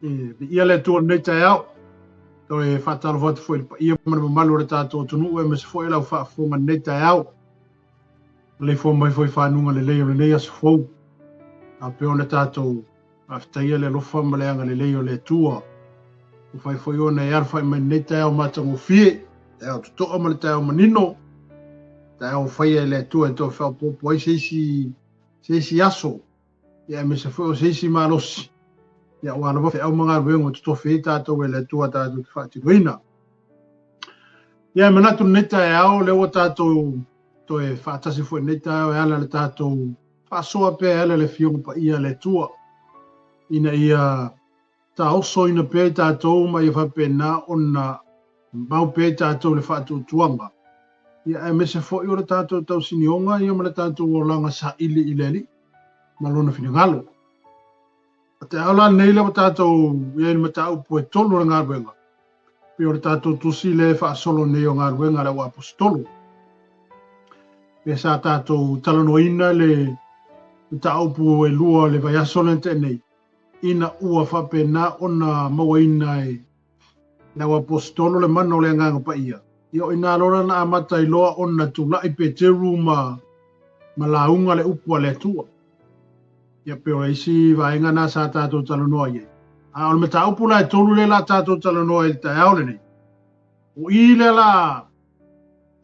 E viia le Atua i lenei taeao. Toe faatalofa atu foi i le paia ma le mamalu o le tatou atunuu aemaise foi lau faafofoga i lenei taeao. Maleifua mai foi i fanuga lelei o lenei aso fou. A pei ona tatou faafetaia le alofa ma le agalelei o le Atua. Ua fai foi ona e alafai mai lenei taeao matagofie, taeao totoa ma le taeao manino, taeao faia e le Atua e toe faaopoopo ai se isi se isi aso ia aemaise foi o se isi malosi ia aua lava feau ma galuega ua totofi ai tatou e le Atua tatou te faatinoina. Ia e manatu lenei taeao lea ua tatou toe faatasi foi lenei taeao e ala le tatou faasoa pea e ala le Afioga Paia a le Atua ina ia taosoina pea i tatou ma ia faapena ona mau pea i tatou le faatuatuaga ia aemaise foi o le tatou tausinioga ia ma le tatou olaga saili i le Alii ma lona finagalo. O te ao la lenei lea ua tatou i ai i le mataupu e tolu o le galuega, pei o le tatou tusi lea e faasolo nei o galuega a le auaposetolo. Lea sa tatou talanoaina le mataupu e lua o le vaiaso lea na tea nei, ina ua faapena ona mauaina e le auaposetolo le mana o le Agaga Paia, ia o ina loa na amata ai loa ona tulai Peteru ma ma lauga le upu a le Atua. Ia pei o isi vaega na sa tatou talanoa i ai. A o le mataupu la e tolu lea la tatou talanoa i le taeao lenei, o i lea la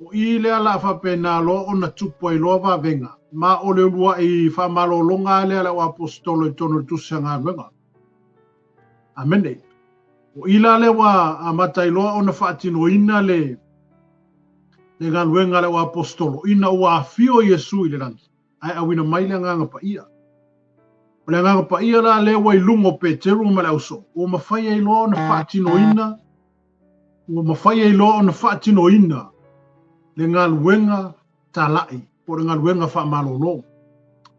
o i lea la faapena loa ona tupu ai loa vavega, ma o le uluai faamalologa lea a le auaposetolo i totonu o le Tusi a Galuega. Amene. O i la lea ua amata ai loa ona faatinoina le le galuega a le auaposetolo ina ua afio Iesu i le lagi ae auina mai le Agaga Paia. O le Agaga Paia la lea ua i luga o Peteru ma le ausoo, ua mafai ai loa ona faatinoina ua mafai ai loa ona faatinoina le galuega talai po o le galuega faamalolo.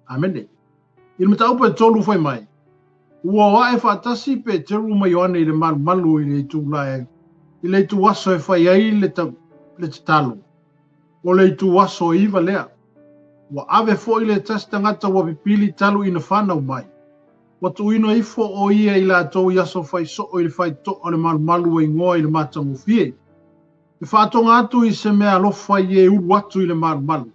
Amene. I le mataupu e tolu fai mai, ua o ae faatasi Peteru ma Ioane i le malumalu i le itula e i le ituaso e fai ai le, le tatalo. O le ituaso e iva lea. Ua ave foi le tasi tagata ua pipili talu ina fanau mai. Ua tuuina ifo o ia i latou i aso fai soo i le faitotoa o le malumalu ua igoa i le matagofie. E faatoga atu i se mea alofa i e ulu atu i le malumalu.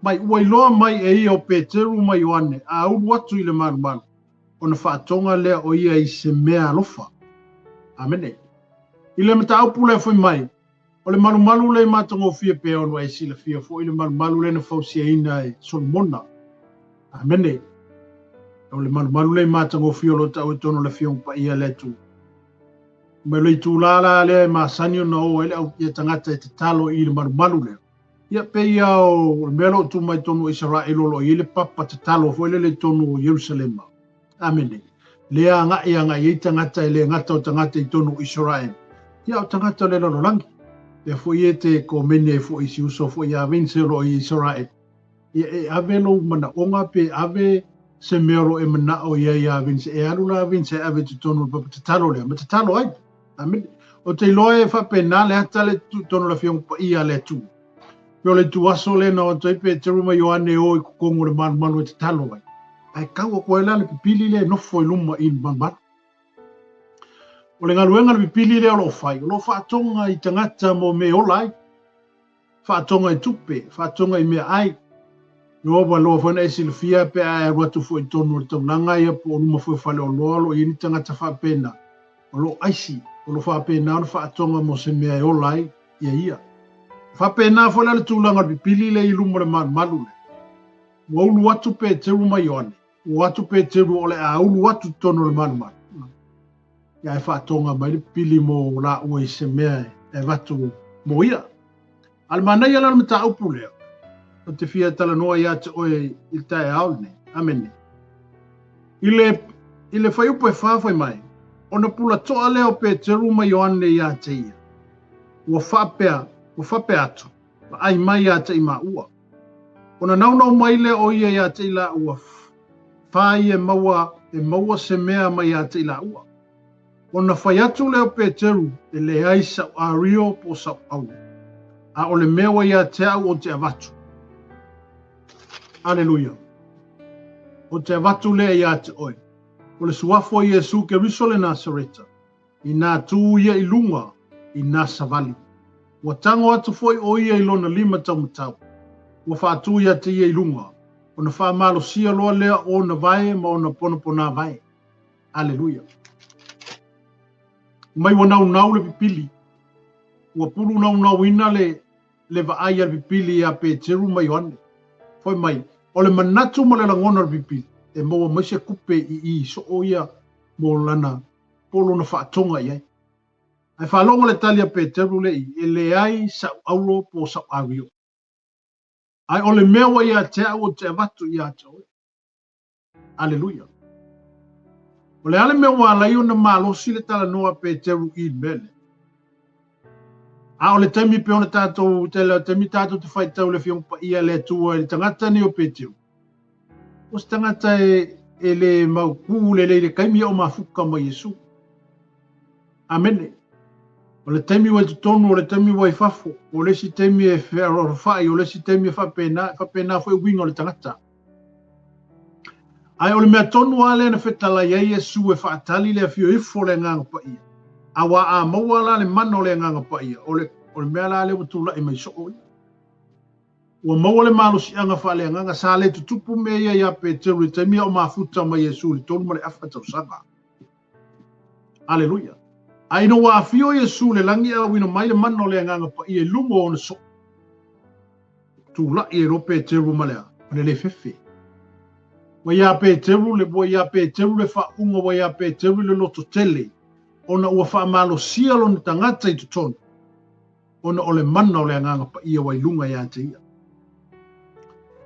Mai ua iloa mai e ia o Peteru ma Ioane a ulu atu i le malumalu, ona faatoga lea o ia i se mea alofa. Amene. I le mataupu lea fai mai, o le malumalu lea i matagofie pea ona e silafia foi le malumalu lea na fausiaina e Solomona. Amene. O le malumalu lea i matagofie o lo o tau i totonu o le Afioga Paia a le Atua. Mai le itula la lea e masani ona o ai le au ia tagata e tatalo i le malumalu lea. Ia pei ia o le mea lo o tu mai tonu o Israel o lo o i ai le papa tatalo foi lele i totonu o Ierusalema. Amene. Lea agai agai ai tagata e le gata o tagata i totonu o Israel. Ia o tagata o le lalolagi. Lea foi e te komeni ai foi i si uso foi ia Vince o lo o i Israel. Ia e ave lou manaoga pe ave se mea o lo o e manao i ai ia Vince. E alu la Vince e ave i totonu o le papa tatalo lea ma tatalo ai. Amene. O te iloa e faapena le ata le totonu o le Afioga Paia a le Atua. Pe o le ituaso lea na o atu ai Peteru ma Ioane e o i totonu o le malumalu e tatalo ai. Ae tau atu ai la le pipili lea e nofo i luma i le malumalu. O le galuega a le pipili lea o lo o fai, o lo o faatoga i tagata mo mea e ola ai. Faatoga i tupe, faatoga i meaai. Loa ua loa foi ona e silafia pe a e alu atu foi i totonu o le taulaga ia po o luma foi o faleoloa o lo o i ai ni tagata faapena o lo o aisi, o lo o faapena ona faatoga mo se mea e ola ai ia ia. E faapena foi la le tulaga o le pipili lea i luma o le malumalu lea. Ua ulu atu Peteru ma Ioane, ua o atu Peteru o le a ulu atu i totonu o le malumalu. Ia ae faatoga mai le pipili mo laua i se mea e avatu mo ia. A le manaia la le mataupu lea, ou te fia talanoa ia te oe i le taeao lenei. Amene. I le, i le fuaiupu e fa fai mai, ona pulatoa lea o Peteru ma Ioane ia te ia, ua faapea, ua faapea atu, vaai mai ia te i maua. Ona naunau mai lea o ia ia te i laua, fai e maua, e maua se mea mai ia te i laua. Ona fai atu lea o Peteru, e leai sa'u ario po o sa'u auro, a o le mea ua ia te au ou te avatu. Aleluia! Ou te avatu lea ia te oe. O le suafa o Iesu Keriso le Nasareta, ina tu ia i luga i nā savali. Ua tago atu foi ʻo ia i lona lima taumatau, ua faatū ia te ia i luga, ona faamalosia loa lea o ona vae ma ona ponaponavae. Aleluia. Mai ua naunau le pipili, ua pulu naunauina le le vaai a le pipili iā Peteru ma Ioane. Fai mai, o le manatu ma le lagona o le pipili, e maua mai se kupe i i soo ia mo lana po lona faatoga i ai. Ae faalogo le tali a Peteru le i, e leai sa'u auro po o sa'u ario. Ae o le mea ua ia te au ou te avatu ia te oe. Aleluia. O le a le mea ua ala ai ona malosi le talanoa a Peteru i le mea lea? A o le taimi pe ona tatou, tele o taimi tatou te faitau le Afioga Paia le Atua i le tagata nei o Peteru. O se tagata e le mautū lelei le taimi o mafuta ma Iesu. Amene. O le taimi ua i totonu, o le taimi ua i fafo, o le isi taimi e fealoalofai, o le isi taimi e faapena, e faapena foi uiga o le tagata. Ae o le mea tonu lava lea na fetalai ai Iesu e faatali le afio ifo o le Agaga Paia. Auā a maua la le mana o le Agaga Paia, o le, o le mea la lea ua tulai mai soo ia. Ua maua le malosiaga faaleagaga, sa le tutupu mea ia iā Peteru i le taimi a o mafuta ma Iesu i le 3.5 tausaga. Aleluia. Ae ina ua afio Iesu i le lagi e auina mai le mana o le Agaga Paia i luga o ona soo, tulai ai loa Peteru ma le a? Ma le le fefe. Ua iā Peteru le, ua iā Peteru le faauuga, ua iā Peteru le lototele, ona ua faamalosia lona tagata i totonu, ona o le mana o le Agaga Paia ua i luga ia te ia.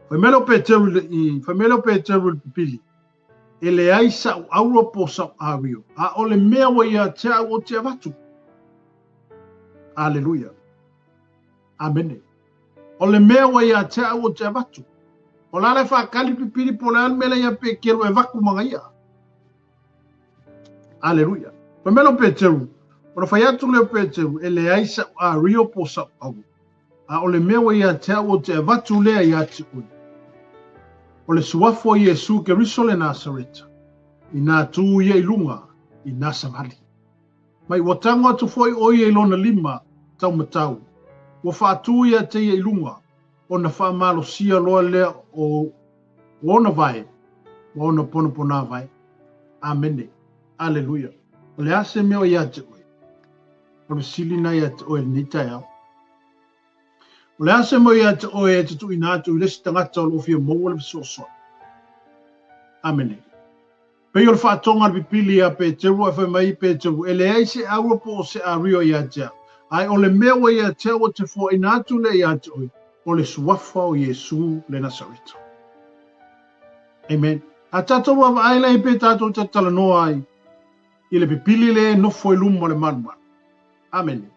Fai mai lea o Peteru i, fai mai lea o Peteru i le pipili, e leai sa'u auro po o sa'u ario, a o le mea ua ia te au ou te avatu. Aleluia. Amene. O le mea ua ia te au ou te avatu. O la le faakali pipili po o le a le mea lea ia Peteru e avatu ma ia. Aleluia. Fai mai lea o Peteru, ona fai atu lea o Peteru, e leai sa'u ario po o sa'u auro. A o le mea ua ia te au ou te avatu lea ia te oe. O le suafa o Iesu Keriso le Nasareta, inā tū ia i luga i nā savali. Mai ua tago atu foi ʻo ia i lona lima taumatau, ua faatū ia te ia i luga, ona faamalosia loa lea o ona vae ma ona ponaponavae. Amene. Aleluia. O le a se mea o ia te oe? O le fesili lena ia te oe i lenei taeao. O le a se mea ia te oe e te tuuina atu i le isi tagata o lo o fia maua le fesoasoani? Amene. Pei o le faatoga a le pipili ia Peteru ae fai mai Peteru, e leai se auro po o se ario ia te au, ae o le mea ua ia te au ou te foaina atu lea ia te oe, o le suafa o Iesu le Nasareta. Amen. A tatou vaavaai la i pe tatou te talanoa ai i le pipili le e nofo i luma o le malumalu. Amene.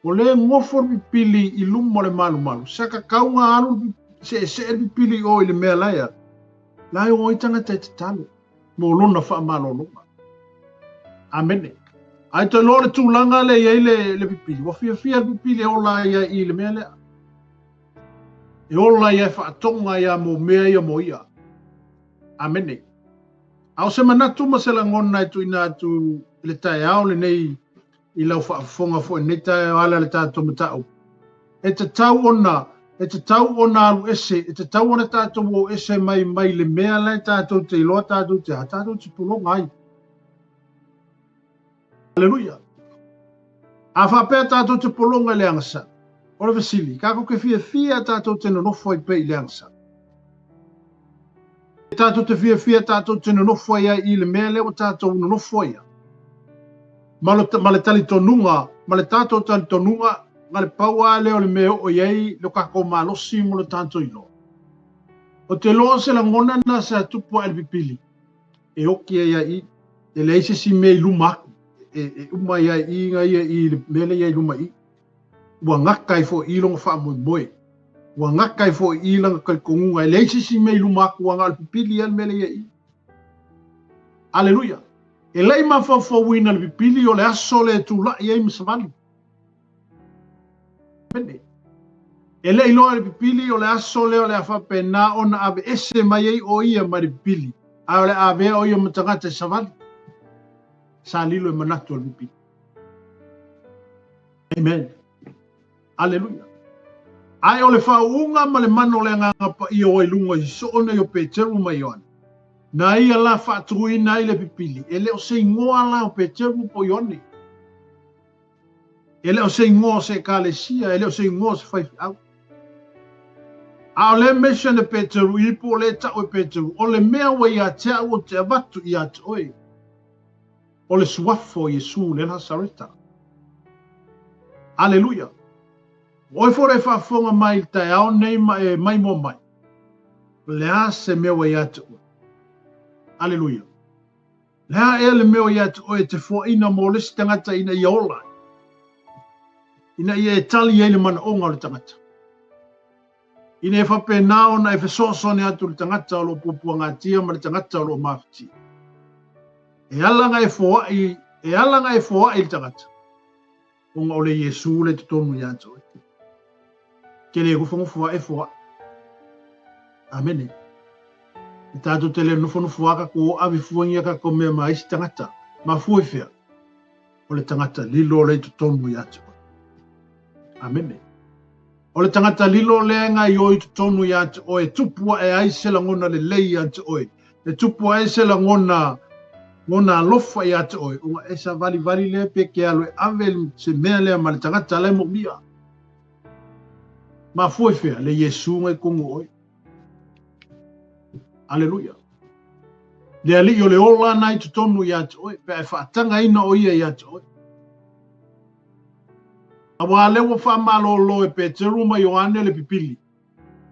O le nofo le pipili i luma o le malumalu, sa kakauga alu seesee le pipili o i le mea laia, la e o ai tagata e tatalo mo lona faamalologa. Amene. Ae toe loa le tulaga lea i ai le pipili, ua fiafia le pipili e ola ai i le mea lea. E ola ai e faatoga ia mo mea ia mo ia. Amene. A o se manatu ma se lagona e tuuina atu i le taeao lenei i lau faafofoga foi lenei taeao ala le tatou mataupu. E tatau ona, e tatau ona alu ese, e tatau ona tatou o ese mai mai le mea la e tatou te iloa tatou te a, tatou te pologa ai. Aleluia. A faapea tatou te pologa i le agasala, o le fesili, tatou te fiafia tatou te nonofo ai pea i le agasala. Tatou te fiafia tatou te nonofo ai ai i le mea lea ua tatou nonofo ai. Ma le, ma le talitonuga, ma le tatou talitonuga, na le pau lava lea o le mea e oo i ai lo tatou malosi mo le tatou iloa. O te loa se lagona na sa tupu ae le pipili, e oki ai ai i, e leai se isi mea i luma atu, e uma ai ai i nga ia i le mea lea i ai luma i. Ua gata ai foi i lona faamoemoe. Ua gata ai foi i lana talitonuga, e leai se isi mea i luma atu, ua na o le pipili lava le mea lea i ai i. Aleluia! E le i mafaufauina le pipili o le aso lea e tulai ai ma savali. Amene. E le i iloa le pipili o le aso lea o le a faapena ona aveese mai ai o ia mai le pipili, ae o le a avea o ia ma tagata e savali. Sa lilo e manatu o le pipili. Amen. Aleluia. Ae o le faauuga ma le mana o le Agaga Paia ua i luga i soo nei o Peteru ma Ioane. Na ia la faatuina ai le pipili, e le o se igoa la o Peteru po o Ioane. E le o se igoa o se ekalesia, e le o se igoa o se faifeau. A o le mention e Peteru i po o le tau e Peteru, o le mea ua ia te au ou te avatu ia te oe. O le suafa o Iesu le Nasareta. Aleluia. O oe foi e faafofoga mai i le taeao nei ma e maimoa mai. O le a se mea ua ia te oe. Aleluia. Le a ea le mea ua ia te oe e te foaina mo le isi tagata ina ia ola. Ina ia e tali ai le manaoga o le tagata. Ina ia faapena ona e fesoasoani atu i le tagata o lo o puapuagatia ma le tagata o lo o mafatia. E ala ona e foai, e ala ona e foai i le tagata, ona o le Iesu le totonu ia te oe. Ke le nofonofo a e foai. Amene. E tātou te le nofonofo a ka ko ave fuangia ka ko mea ma isi tagata. Ma fua i whea. O le tagata lilo le i totonu ia te oe. Amene. O le tagata lilo lea e gaoioi i totonu ia te oe, e tupu ae ai se lagona lelei ia te oe, e tupu ae se lagona gona alofa ia te oe, ona e savalivali lea pe ke alu e ave se mea lea ma le tagata la e moomia. Mafua i fea? Le Iesu na i totonu o oe. Aleluia. Le Alii o le ola na i totonu ia te oe, pe a e faatagaina o ia ia te oe. Auā lea ua faamalōlō e Peteru ma Ioane le pipili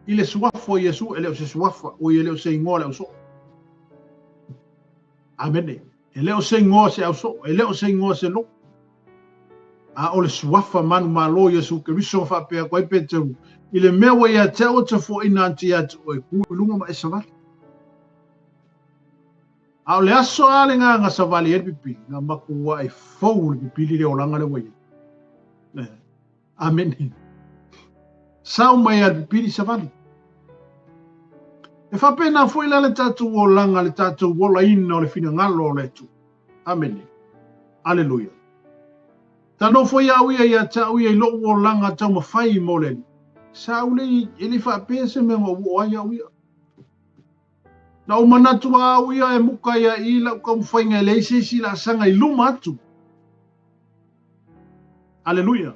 i le suafa o Iesu, e le o se suafa, oi e le o se igoa o le ausoo. Amene. E le o se igoa o se ausoo, e le o se igoa o se lotu. A o le suafa manumalo o Iesu Keriso na faapea atu ai Peteru, i le mea ua ia te au e te foaina atu ia te oe, ku i luga ma e savali. A o le aso a le gagaga savali ai le pipili, na matou ae fou le pipili le olaga lea ua i ai. Amene. Sau mai a le pipili savali. E faapena foi la le tatou olaga, le tatou olaina o le finagalo o le Atua. Amene. Aleluia. Ta nofo ia au ia ia te au ia i lou olaga taumafai mo le Alii. Sa au le e le faapea se mea na ou oo ai au ia. Na ou manatu a au ia e muka ia i lau taumafaiga e leai se isi laasaga i luma atu. Aleluia.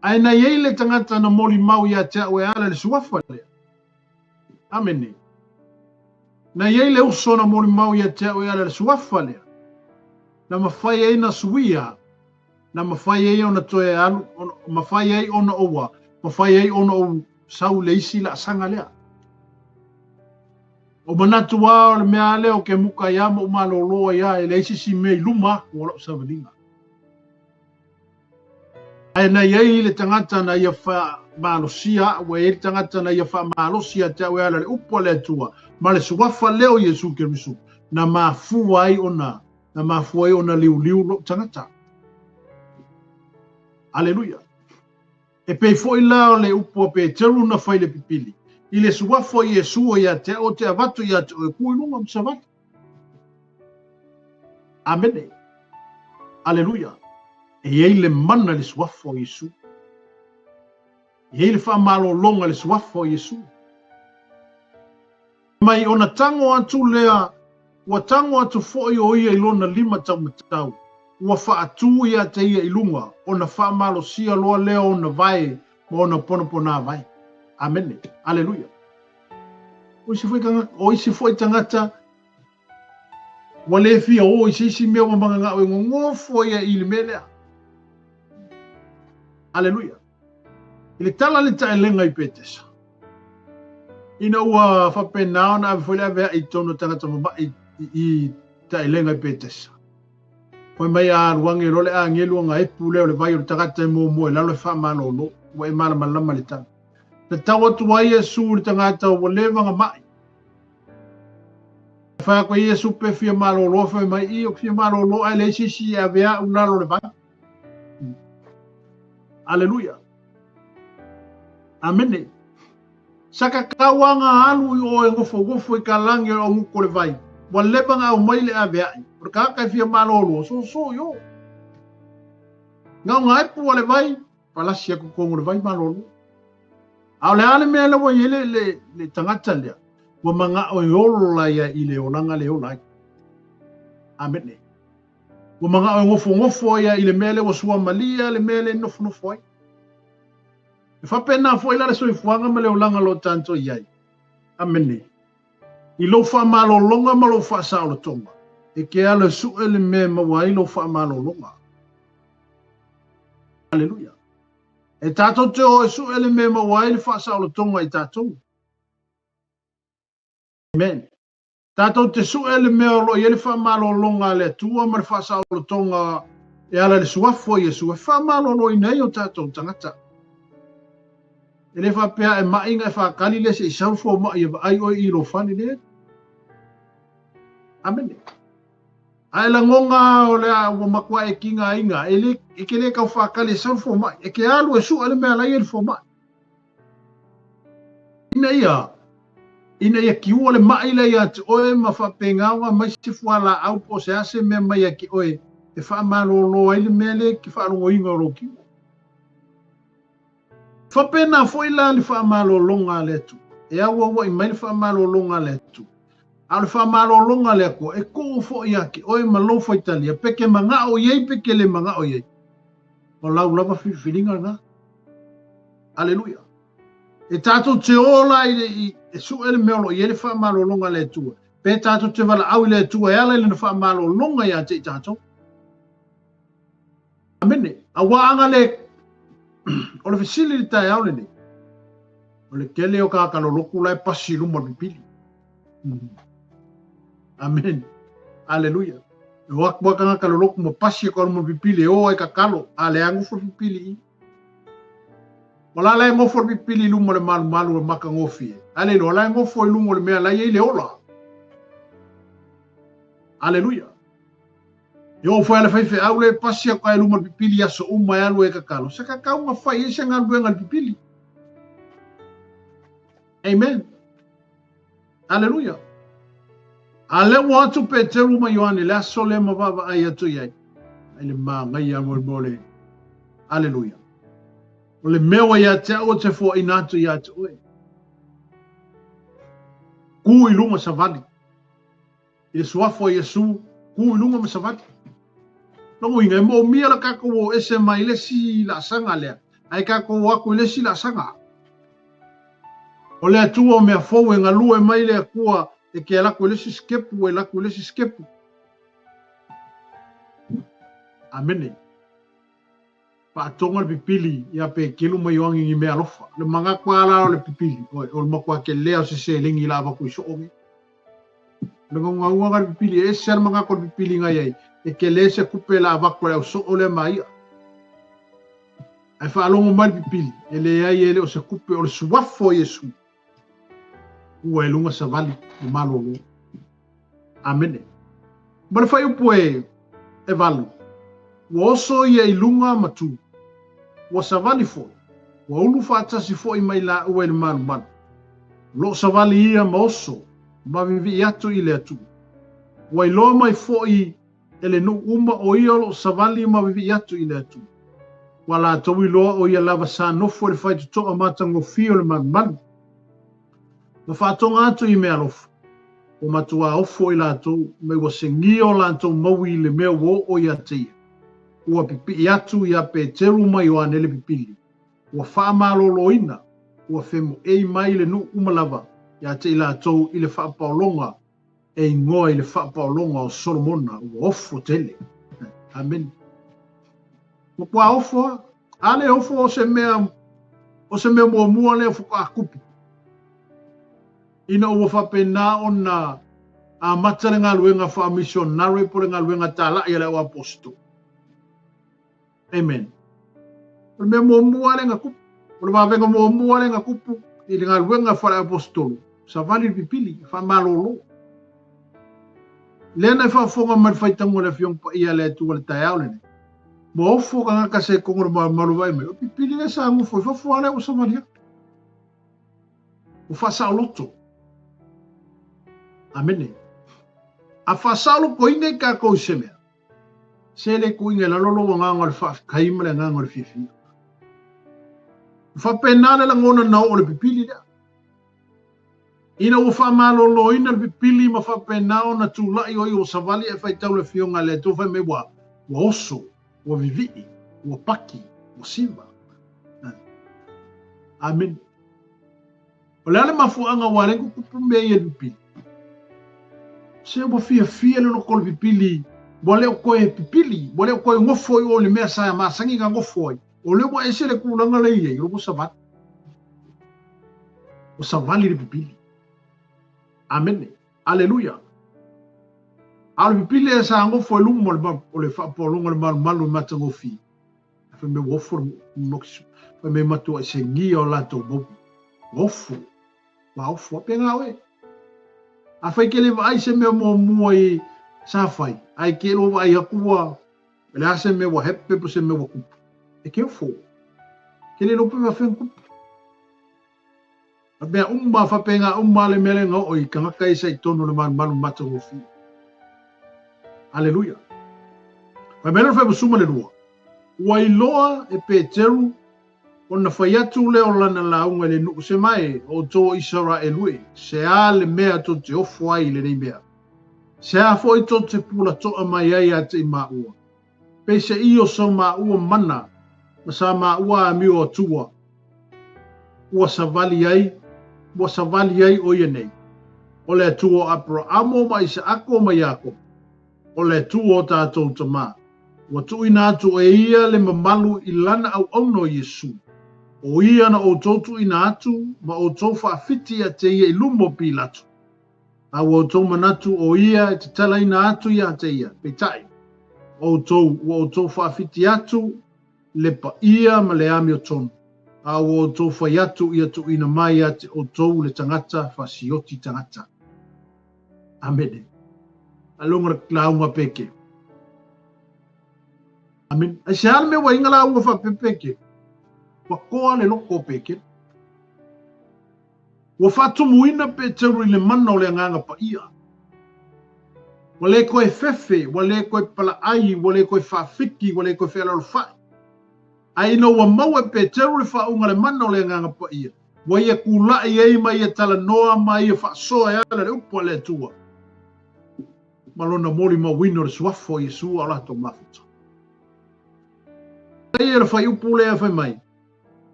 Ae na i ai le tagata na molimau ia te au e ala i le suafa lea. Amene. Na i ai le uso na molimau ia te au e ala i le suafa lea. Na mafai ai na suia, na mafai ai ona toe alu, ona, mafai ai ona oua, mafai ai ona ou sau le isi laasaga lea. O manatu lava o le mea lea o ke muka ai a ma ou malōlō ai a e leai se isi mea i luma atu o lau savaliga. Ae na i ai le tagata na ia faamalosia a'u, e i ai le tagata na ia faamalosi ia te a'u e ala i le upu a le Atua ma le suafa lea o Iesu Keriso, na mafua ai ona, na mafua ai ona liuliu lo'u tagata. Aleluia. E pei foi la o le upu a Peteru na fai i le pipili, i le suafa o Iesu o ia te a'u ou te avatu ia te oe, ku i luga ma savali. Amene. Aleluia. E i ai le mana i le suafa o Iesu. E i ai le faamalologa i le suafa o Iesu. Mai ona tago atu lea, ua tago atu foi o ia i lona lima taumatau, ua faatū ia te ia i luga, ona faamalosia loa lea ona vae ma ona ponaponā vae. Amene. Aleluia. O isi foi tagata, o isi foi tagata ua le fia o i se isi mea ua mananao e gogofo ia i le mea lea. Aleluia. I le tala le taelega i Petesa. Ina ua faapena ona ave foi le avea'i i totonu o tagata mama'i i taelega i Petesa. Fai mai a alu age loa le agelu ona epu lea o le vai o le tagata e muamua i lalo e faamalōlō. Ua e malamalama le tala. Na tau atu ai Iesu i le tagata ua leva ona ma'i. Fai atu ai Iesu pe fia malōlō, fai mai, i o fia malōlō ae leai se isi e ave a'u lalo o le vai. Aleluia. Amene. Sa ka kauaga alu i o e gofogofo i ka lagi o le augutu o le vai. Ua leva ona aumai le aveai, o le tagata e fia malolo, soso i o. Gaoga ai pua le vai, palasi atu totonu o le vai malolo. A o le a le mea lea ua i ai le, le, le tagata lea, ua manao e ola ia i le olaga le ola ai. Amene. Ua manao e nofonofo ia i le mea lea ua suamalia le mea lea e nofonofo ai. E faapena foi la le soifuaga ma le olaga o lo o tatou i ai. Amene. I lou faamalologa ma lou faasaolotoga, e ke alo e suʻe le mea e maua ai lou faamalologa. Aleluia. E tatou te o e suʻe le mea e maua ai le faasaolotoga i tatou. Amen. Tatou te suʻe le mea o lo o i ai le faamalologa a le Atua ma le faasaolotoga e ala i le suafu o Iesu e faamaloloina ai o tatou tagata. E le faapea e mai na e faatali lea se i sau le fomai e vaai oe i lou fale le. Amene. A e lagona o le a ua matua e tigaina, e le, e ke le tau faatali e sau le fomai. E ke alu e suʻe le mea la ia i le fomai. Ina ia, ina ia kiua le mai lea ia te oe ma faapena ona aumai se fualaau po o se a se mea mai ia te oe e faamalolo ai le mea lea e te faalogoina o lou tino. Faapena foi la le faamalologa a le Atua, e auauai mai le faamalologa a le Atua. A o le faamalologa a le Atua, e tuu foi ia te oe ma lou faitalia, pe te manao i ai pe te le manao i ai. O lau lava filifiliga lena. Aleluia. E tatou te ola i le, i, e sue le mea o lo o i ai le faamalologa a le Atua, pe tatou te valaau i le Atua e ala i lana faamalologa ia te i tatou. Amene. Aua ana le o le fesili i le taeao lenei, o le tele o tagata lolotu la e pasi i luma o le pipili. Amen. Aleluia. E o atu a tagata lolotu ma pasi atu a luma o le pipili e o ai tatalo, a le a nofo le pipili i. O la la e nofo le pipili i luma o le malumalu o le matagofie. A le iloa la e nofo i luga o le mea la e i ai le ola. Aleluia. E oo foi a le faifeau le pasi atu ai luma o le pipili i aso uma e alu ai e tatalo, se tatau na fai ai se galuega i le pipili. Amen. Aleluia. A lea ua atu Peteru ma Ioane le aso lea ma vaavaai atu i ai. Ai le māgaia mo le mea o le Aleluia. O le mea ua ia te au o te foaina atu ia te oe. Ku i luga savali. I le suafu a Iesu, ku i luga ma savali. Lona uiga, e moomia le tatou o ese mai le isi laasaga lea, ae tatou o atu i le isi laasaga. O le Atua o mea fou e galue mai le Atua e te alu atu i le isi sikepu, e alu atu i le isi sikepu. Amene. Faatoga le pipili ia Peteru ma Ioane i ni mea alofa. Le manatu lava la o le pipili, o le matua telea o se seleni la avatu i soo nei. Le gaugauga le pipili, e ese le manatu o le pipili na i ai, e tele se tupe la avatu e le au soo lea ma ia. Ae faalogo mai le pipili, e leai e le o se tupe, o le suafu o Iesu. Ua e luga savali ma malolo. Amene. Ma le fuaiupu e, e valu, ua oso ia i luga ma tu, ua savali foi, ua ulu faatasi foi ma i laua i le malumalu. O lo o savali ia ma oso ma vivii atu i le Atua. Ua iloa mai foi e le nuu uma o ia o lo o savali ma vivii atu i le Atua. Ua latou iloa o ia lava sa nofo i le faitotoa matagofie o le malumalu. Ma faatoga atu i meaalofa, ua matuā ofo i latou, me ua segia o latou maui i le mea ua oo ia te ia. Ua pipii atu iā Peteru ma Ioane le pipili, ua faamaloloina, ua femoei mai le nuu uma lava ia te i latou i le faapaologa e igoa i le faapaologa o Solomona, ua ofo tele. Amene. Matua ofo a. A le ofo o se mea, o se mea muamua lea faatoa tupu. Ina ua faapena ona amata le galuega faamisionare po o le galuega talai a le au aposetolo. Amen. O le mea muamua lea na tupu, o le vavega muamua lea na tupu i le galuega faale-aposetolo, savali le pipili, faamalolo. Lea na e faafofoga mai le faitauga o le Afioga Paia a le Atua i le taeao lenei. Ua ofo tagata se kogo le malumalu vaai mai, o pipili lea sa nofo i fafo a lea ua savali atu. Ua faasaoloto. Amene. A faasaolotoina i tatou i se mea, se le tuuina i lalo lou agaga o le faafetai ma le agaga o le fiafia. E faapena le lagona na oo le pipili lea. Ina ua faamaloloina le pipili ma faapena ona tulai o ia ua savali ae faitau le Afioga a le Atua fai mai ua ua oso, ua vivii, ua paki, ua siva. Amene. O le a le mafuaaga ua ala ai ona tutupu mea ia i le pipili? Se ua fiafia le loto o le pipili, ua le o toe pipili, ua le o toe nofo i o i le mea sa masani ona nofo ai. O lea ua ese le tulaga lea e i ai, o lea ua savali. Ua savali le pipili. Amene. Aleluia. A o le pipili lea sa nofo i luma o le faapualoga o le malumalu i matagofie, fai mai ua ofo le noki, fai mai matuai segia o latou mauga. Ua ofo, ua ofo. A pena oe. Afai e te le vaai se mea muamua i sa fai, ae te iloa vaai atu ua le a se mea ua hepe po se mea ua tupu, e te ofo. Ke le iloa pe faafefea ona tupu. A mea uma, faapena uma le mea lea na oo i tagata ia sa i totonu o le malumalu matagofie. Aleluia. Fai mai le 22, ua iloa e Peteru ona fai atu lea o lana lauga i le nuu se mae, o outou o Isaraelu e, se a le mea tou te ofo ai i lenei mea? Se a foi tou te pulatoa mai ai ia te i maua? Peiseai o so maua mana ma sa maua amio atua ua savali ai, ua savali ai ʻo ia nei, ʻo le Atua o ʻAperaamo ma ʻIsaʻako ma Iakopo, ʻo le Atua o tātou tamā, ua tuuina atu e ia le mamalu i lana ʻauʻauna o Iesū, ʻo ia na ʻoutou tuuina atu ma ʻoutou faawhiti iā te ia i luma o Pilato. A ua outou manatu ʻo ia e tatalaina atu iā te ia, peitai, ʻoutou, ua ʻoutou faawhiti atu le paia ma le amiotonu, a ua outou fai atu ia tuuina mai ia te outou le tagata fasioti tagata. Amene. Aloga le lauga peke. Amene. Ai se a le mea ua inga lauga faapepeke? Ua koa le loko o peke. Ua faatumuina Peteru i le mana o le Agaga Paia. Ua le toe fefe, ua le toe palaai, ua le toe faafiki, ua le toe fealoalofai. Ae ina ua maua e Peteru le faauuga le mana o le Agaga Paia, ua ia tulai ai ma ia talanoa ma ia faasoa e ala i le upu a le Atua ma lona molimauina o le suafa o Iesu a o latou mafuta. Ai le fuaiupu lea fai mai,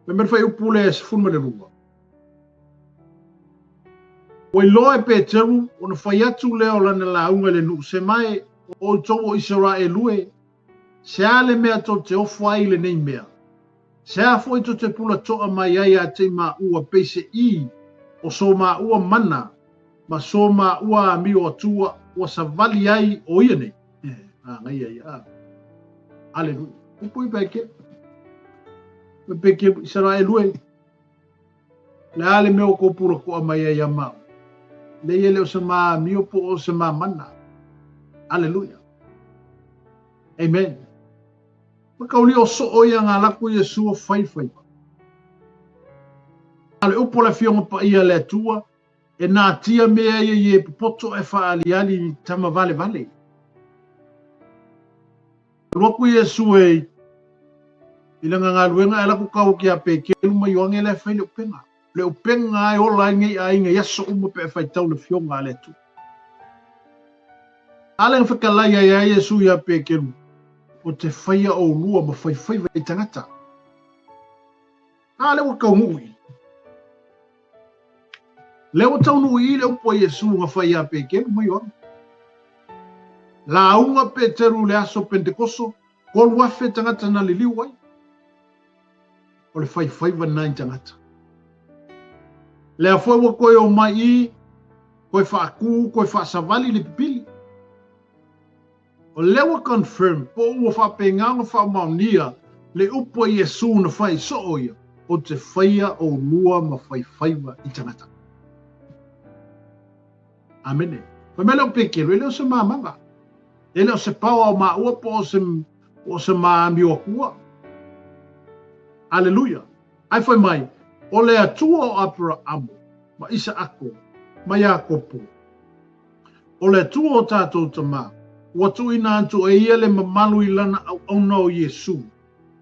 Fai mai le fuaiupu lea e 12. Ua iloa e Peteru ona fai atu lea o lana lauga i le nuu se mae, o outou o Isaraelu e, se a le mea tou te ofo ai i lenei mea? Se a foi tou te pulatoa mai ai ia te i maua peiseai o so maua mana ma so maua amio atua ua savali ai o ia nei? Manaia ia. A. Aleluia. Upu i peke. Me peke Isaraelu e. Le a le mea o kou pula koa mai ai ia mau. Le ia le o se ma mio po o se ma mana. Aleluia. Amen. Ma kauli o so o ia ngā laku i Iesu o fai fai. A le upu o le afioga paia le Atua, E natia mea ia i e popoto e whaaliali i tama vale vale. Alu aku Iesu e i lana galuega e alu aku kau ki a Pekelu ma Ioane la e fai le upenga. Le upenga e ola ai nei aiga i aso uma pe e faitau le fioga a le Atua. A le na fetalai ai a Iesu ia Pekelu, o te whaia o lua ma whaiwhaiva i tangata. A le ua taunuu i. Lea ua taunuu i le upu a Iesu na fai ia Peteru ma Ioane. Lauga Peteru i le aso Pentekoso, 3,000 tagata na liliu ai. O le faifaiva lena i tagata. Lea foi ua toe omai i, toe faatu, toe faasavali le pipili. O lea ua confirm po o ua faapena ona faamaonia le upu a Iesu na fai soo ia, o te faia oulua ma faifaiva i tagata. Amene. Fai mai le o Peteru, e le o se mamaga. E le o se paoa o maua po o se, po o se maamio atua. Aleluia. Ae fai mai, o le Atua o Aperaamo, ma Isaako, ma Iakopo. O le Atua o tatou tama, ua tuuina atu e ia le mamalu i lana auauna o Iesu,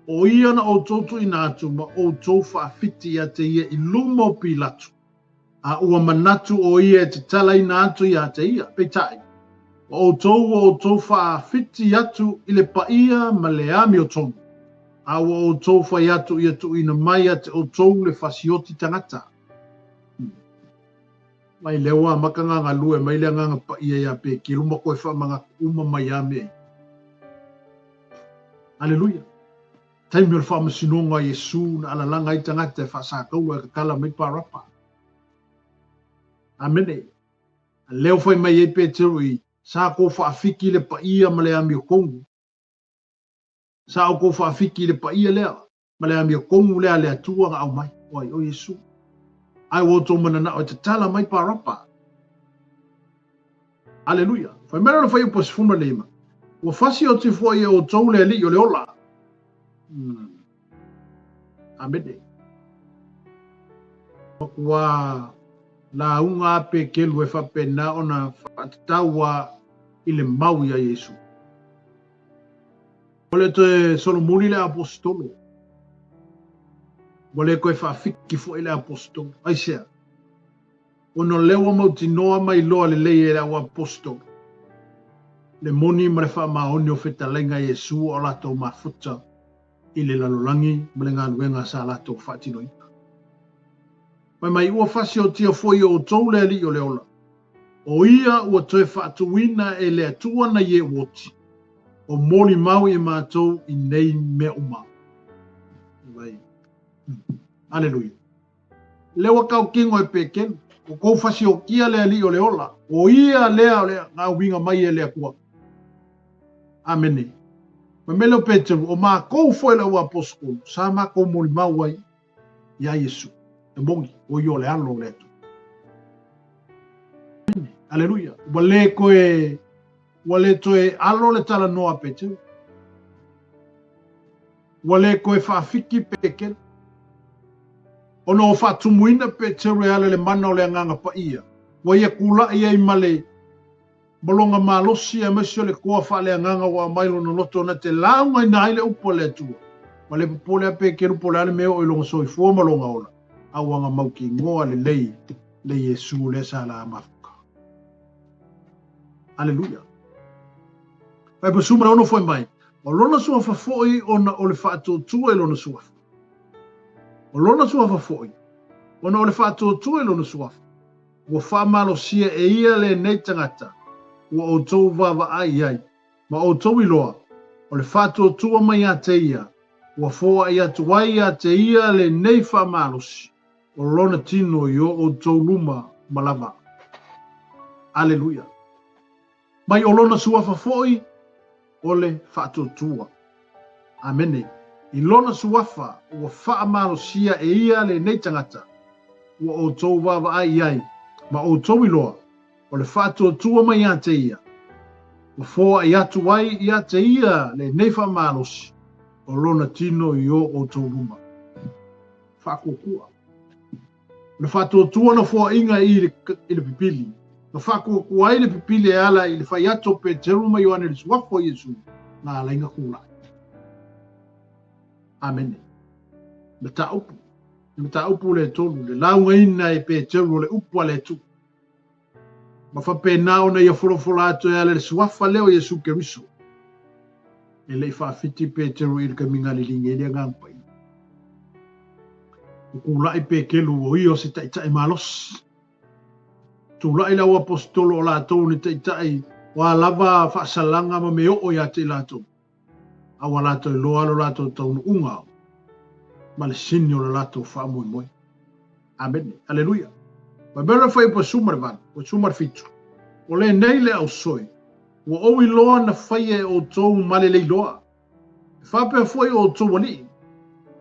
o ia na outou tuuina atu ma outou faafiti ia te ia i luma o Pilato, a ua manatu o ia e tatalaina atu ia te ia. Peitai, o outou ua outou faafiti atu i le paia ma le amiotonu, a ua outou fai atu ia tuuina mai ia te outou le fasioti tagata. Mai lea ua amata ona galue mai le Agaga Paia ia Peteru ma toe faamanatu uma mai lava mea ia. Aleluia! Taimi o le faamasinoga a Iesu na alalaga ai tagata e faasataua e tatala mai Parapa. Amene. A lea ua fai mai ai Peteru i, sa kou faafiki le paia ma le amiotonu. Sa outou faafiki le paia lea ma le amiotonu lea a le Atua na aumai, o ai? O Iesu. Ae ua outou mananao e tatala mai Parapa. Aleluia! Fai mai lona fuaiupu 15, Ua fasioti foi e outou le Alii o le ola. Amene. Matua lauga a Petelu e faapena ona faatatau a i le mau ia Iesu. Ua le toe solomuli le aposetolo. Ua le toe faafiki foi le aposetolo. Aisea? Ona o lea ua mautinoa ma iloa lelei e le au aposetolo le moni ma le faamaoni o fetalaiga a Iesu a o latou mafuta i le lalolagi ma le galuega sa latou faatinoina. Fai mai, Ua fasiotia foi e outou le Alii o le ola, o ia ua toe faatuina e le Atua na ie uoti, o molimau i matou i nei mea uma. Aleluia. Lea ua tautino e Petelu, ua tou fasiotia le Alii o le ola, o ia lea o le na auiga mai e le Atua. Amene. Fai mai lea o Petelu, o matou foi le au aposetolo, sa matou molimau ai ia Iesu, e moni, o ia o le Alo o le Atua. Amene. Aleluia. Ua le toe, ua le toe alo le talanoa a Petelu. Ua le toe faafiki Petelu. Ona ua faatumuina Petelu e ala i le mana o le Agaga Paia, ua ia tulai ai ma le ma lona malosi aemaise o le toa faaleagaga ua aumai lona loto na te laugaina ai le upu a le Atua. Ua le popole a Petelu po o le a le mea e oo i lona soifua ma lona ola, a ua na mautinoa lelei le Iesu lea sa la mafuta. Aleluia. Pai suma ono foi mai. O lona suafa foi ona o le faatuatua i lona suafa. O lona suafa foi ona o le faatuatua i lona suafa. Ua faamalosia e ia lenei tagata ua outou vaavaai i ai, ma outou iloa, o le faatuatua mai ia te ia, ua foai atu ai ia te ia lenei faamalosi o lona tino i o outou luma uma lava. Aleluia! Mai o lona suafa foi o le faatuatua. Amene. I lona suafa ua faamalosia e ia lenei tagata, ua outou vaavaai i ai, ma outou iloa, o le faatuatua mai ia te ia, ua foai atu ai ia te ia lenei faamalosi o lona tino i o outou luma. Faatuatua. O le faatuatua na foaiga i le pipili, na faatuatua ai le pipili e ala i le fai atu o Peteru ma Ioane i le suafa o Iesu, na ala ai na tulai. Amene. Mataupu. Le mataupu le tolu, le laugaina e Peteru o le upu a le Atua. Ma faapena ona ia folafola atu e ala i le suafa lea o Iesu Keriso. E le i faafiti Peteru i le taimi na liligi ai le Agaga Paia. Ua tulai Peteru o ia o se taitai malosi. Tulai le au aposetolo o latou ni taitai o a lava faasalaga ma me oo ia te i latou. A ua latou iloa lo latou taunuuga ma le sini o le latou faamoemoe. Amene. Aleluia. Fai mai le fuaiupu 18, 17. O lenei le ausoi, ua ou iloa na faia e outou ma le leiloa. E faapea foi o outou alii.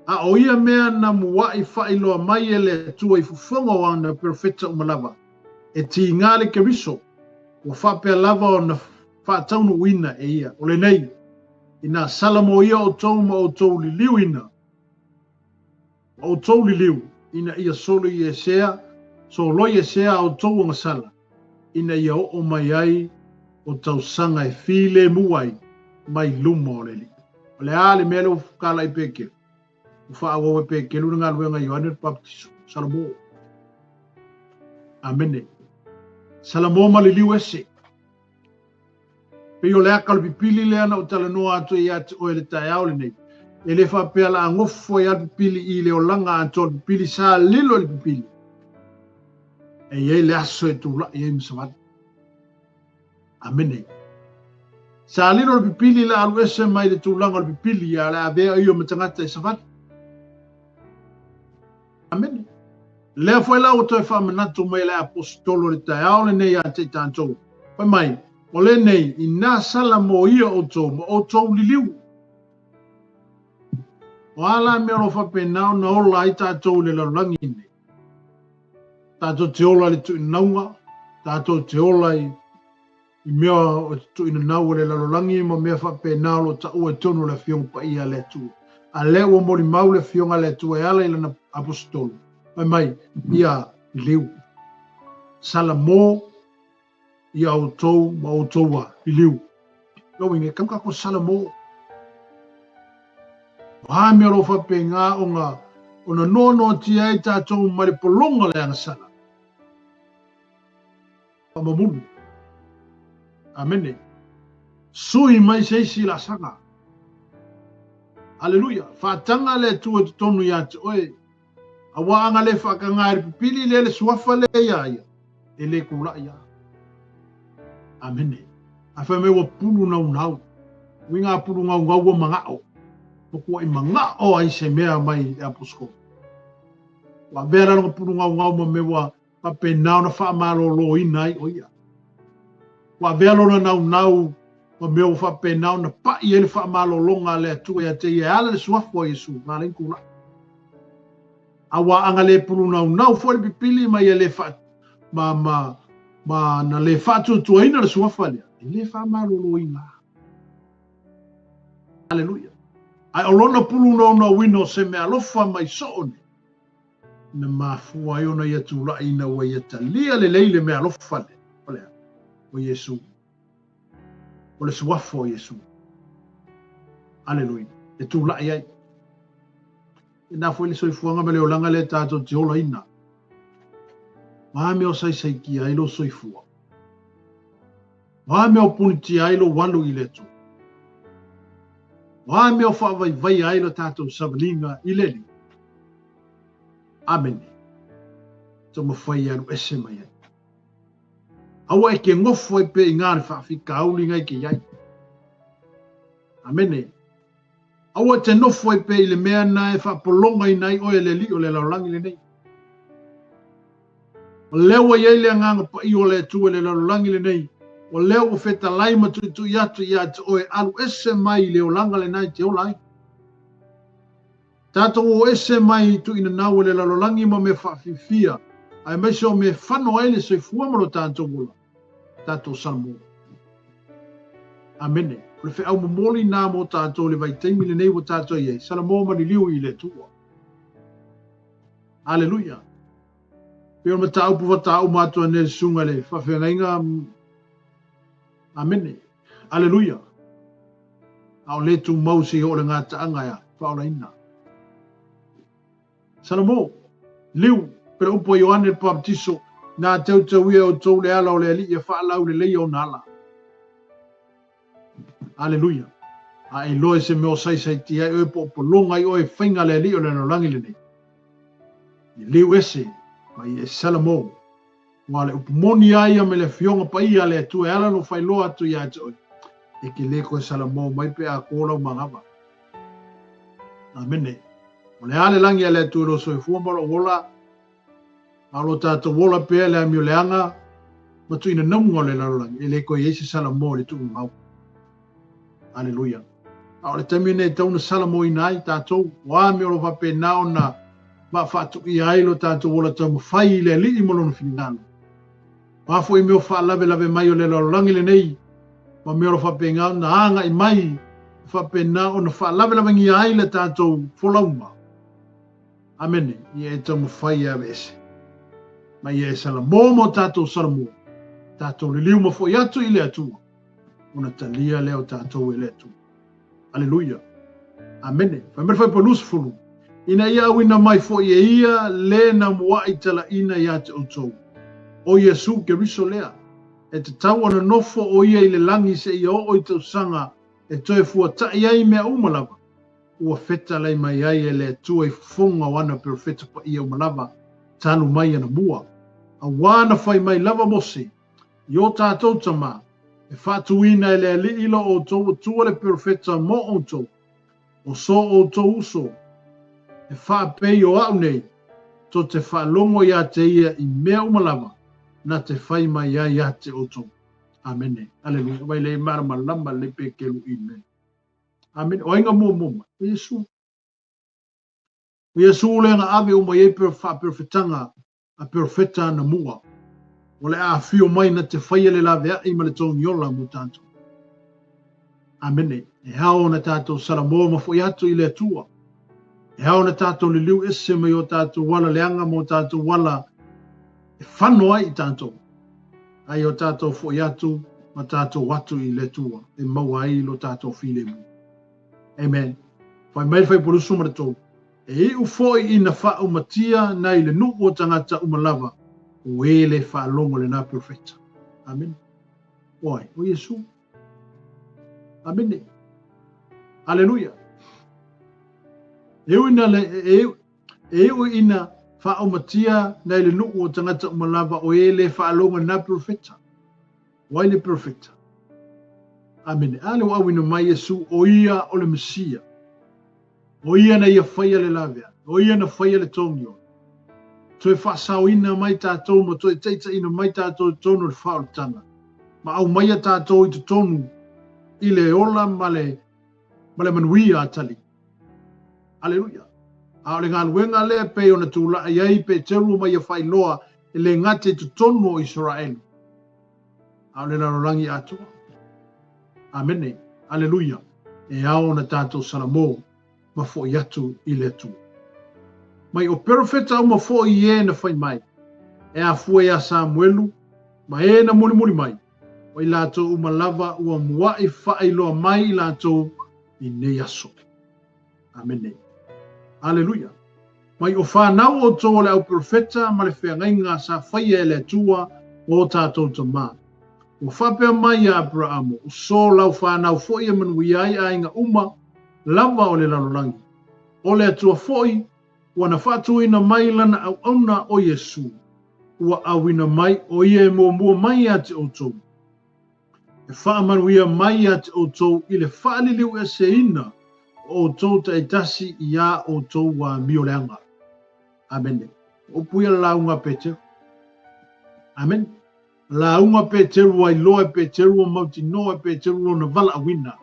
A o ia mea na mua'i faailoa mai e le Atua i fofoga o ana perofeta uma lava, e tiga le Keriso, ua faapea lava ona faataunuuina e ia. O lenei, ina salamoia outou ma outou liliuina, ma outou liliu, ina ia soloiesea, soloiesea a outou agasala, ina ia oo mai ai o tausaga e filemu ai mai luma o le Alii. O le a le mea lea ua kala i Pekelu? Ua faaauau e Pekelu le galuega a Ioane le Papatiso. Salamo. Amene. Salamo ma liliu ese. Pei o le aka o le pipili lea na ou talanoa atu ai ia te oe i le taeao lenei. E le faapea la gofo ai le pipili i le olaga atoa o le pipili sa lilo i le pipili. E i ai le aso e tulai ai ma savali. Amene. Sa lilo le pipili la alu ese mai le tulaga o le pipili a le avea ia ma tagata e savali. Amene. Lea foi la ua toe faamanatu mai e le Aposetolo i le taeao lenei ia te i tatou, fai mai, O lenei, inā sala mo ia outou ma outou liliu. O a la mea o lo o faapena ona ola ai tatou i le lalolagi nei? Tatou te ola i le tuuinauga, tatou te ola i i mea o te tuuinanau o le lalolagi ma mea faapena o lo o taua i totonu o le Afioga Paia a le Atua. A lea ua molimau le Afioga a le Atua e ala i lana Aposetolo, fai mai, Ia liliu. Salamo ia outou ma outou a liliu. Lona uiga, e tatau tatou salamo. O a mea o lo o faapena ona ona noanoatia ai tatou mai le pologa o le agasala. Faamamulu. Amene. Sui mai se isi laasaga. Aleluia. Faataga le Atua i totonu ia te oe. Aua a na le faataga e le pipili lea le suafa lea ia ia, e le tulai lava. Amene. Ae fai mai ua pulu naunau. Uiga a pulu naunau ua manao. Matuai manao ai se mea mai le aposetolo. Ua avea la lona pulu naunau ma mea ua faapena ona faamaloloina ai o ia. Ua avea lona naunau ma mea ua faapena ona pai ai le faamalologa a le Atua ia te ia e ala i le suafa o Iesu, na ala ai ona tulai. Aua a na le pulunaunau foi le pipili ma ia le faa, ma, ma, ma na le faatuatuaina le suafa lea, e le faamaloloina. Aleluia. Ae o lona pulunaunauina o se meaalofa mai soo nei, na mafua ai ona ia tulai ina ua ia talia lelei le meaalofa lea, o le a? O Iesu. O le suafa o Iesu. Aleluia. E tulai ai. Ina foi le soifuaga ma le olaga lea tatou te olaina. O a mea o saisaitia ai lou soifua? O a mea o punitia ai lou alu i le Atua? O a mea o faavaivaia ai lo tatou savaliga i le Alii? Amene. Taumafai e alu ese mai ai. Aua e ke gofo ai pea i ngā le faafitauli nga e ke i ai. Amene. Aua e te nofo ai pea i le mea na e faapologaina ai oe e le Alii o le lalolagi lenei. O lea ua i ai le Agaga Paia o le Atua i le lalolagi lenei, o lea ua fetalai ma tuitui atu ia te oe, alu ese mai i le olaga lena e te ola ai. Tatou o ese mai i tuuinanau o le lalolagi ma mea faafifia, aemaise o mea e fano ai le soifua ma lo tatou ola, tatou Salamo. Amene. O le feau momoli na mo tatou i le vaitaimi lenei ua tatou i ai, Salamo ma liliu i le Atua. Aleluia. Pei o le mataupu faatoa uma atu ai nei le susuga i le faafeagaiga. Amene. Aleluia. A o le tumau seia oo le gataaga e faaolaina. Salamo, liu, pele upu a Ioane le Papatiso, na teuteuia e outou le ala o le Alii e faalauleleia ona ala. Aleluia. A e iloa i se mea o saisaitia ai oe po o pologa ai oe i faiga a le Alii o le lalolagi lenei, i liu ese ma ia e Salamo. Ua o le upu moni a ia me le Afioga Paia a le Atua e ala ona failoa atu ia te oe, e ke le koe Salamo mai pe a kō lau manava. Amene. O le a le lagi a le Atua i lou soifua ma lou ola, a o lo tatou ola pea i le amio leaga ma tuuina nauga o le lalolagi, e le koe i ai se Salamo i le tuumau. Aleluia. A o le taimi lenei e tatau ona salamoina ai tatou, o a mea o lo o faapena ona vaafaatuia ai lo tatou ola taumafai i le Alii ma Lona finagalo. O a foi mea o faalavelave mai o le lalolagi lenei, ma mea o lo o faapena ona agai mai, faapena ona faalavelavegia ai le tatou folauga. Amene. Ia e taumafai e aveese. Ma ia e salamo mo tatou salamo. Tatou liliu ma foi atu i le Atua, ona talia lea o tatou e le Atua. Aleluia. Amene. Fai mai le Fuaiupu 20, Ina ia auina mai foi e ia le na muaʻi talaina ia te outou, ʻo Iesū Keriso lea, e tatau ona nofo ʻo ia i le lagi seia oo i tausaga e toe fuataʻi ai mea uma lava, ua fetalai mai ai e le Atua i fofoga o ana perofeta paia uma lava talu mai anamua, auā na fai mai lava Mose i o tātou tama, e faatuina e le Alii lo outou Atua le perofeta mo outou, o so outou uso, e faapei o a'u nei, to te faalogo iā te ia i mea uma lava na te fai mai ai iā te outou. Amene. Aleluia. Vai lei malamalama lelei Peteru i mea. Amene. O ai na muamua mai? O Iesu. O Iesu lea na ave uma i ai faaperofetaga a perofeta anamua, o le a afio mai na te faia le laveai ma le togiola mo tatou. Amene. E ao ona tatou salamoa ma foi atu i le Atua. E ao ona tatou liliu ese mai o tatou ala leaga ma o tatou ala e fano ai i tatou, a ia o tatou foi atu ma tatou atu i le Atua e maua ai lo tatou filemu. Amen. Fai mai le Fuaiupu 23, E iʻu foi ina faaumatia nai le nuu o tagata uma lava, o e le faalogo lena perofeta. Amene. O ai? O Iesu. Amene. Aleluia. E ui ina le, e, e iʻu ina faaumatia nai le nuu o tagata uma lava, o e le faalogo lena perofeta. O ai le perofeta? Amene. A lea ua auina mai Iesu, o ia o le Mesia. O ia na ia faia le laveai, o ia na faia le togiola. Toe faasaoina mai tatou ma toe taitaiina mai tatou i totonu o le faaolataga, ma aumaia tatou i totonu i le ola ma le, ma le manuia a Tali. Aleluia. A o le galuega lea e pei ona tulai ai Peteru ma ia faailoa e le gata i totonu o Isaraelu, a o le lalolagi atoa. Amene. Aleluia. E ao ona tatou salamo ma foi atu i le Atua. Mai o perofeta uma foi i e na fai mai, e afua iā Samuelu ma e na mulimuli mai, o i latou uma lava ua muaʻi faailoa mai i latou i nei aso. Amene. Aleluia. Mai o fanau outou o le au perofeta ma le feagaiga sa faia e le Atua ma o tatou tama. Ua faapea mai iā Aperaamo, O so lau fanau foi e manuia ai aiga uma lava o le lalolagi. O le Atua foi ua na faatuina mai lana auauna o Iesu, ua auina mai o ia e muamua mai ia te outou. E faamanuia mai ia te outou i le faaliliueseina o outou taitasi iā outou amioleaga. Amene. O upu ia lauga a Peteru. Amene. Lauga Peteru ua iloa e Peteru ua mautinoa e Peteru lona valaauina.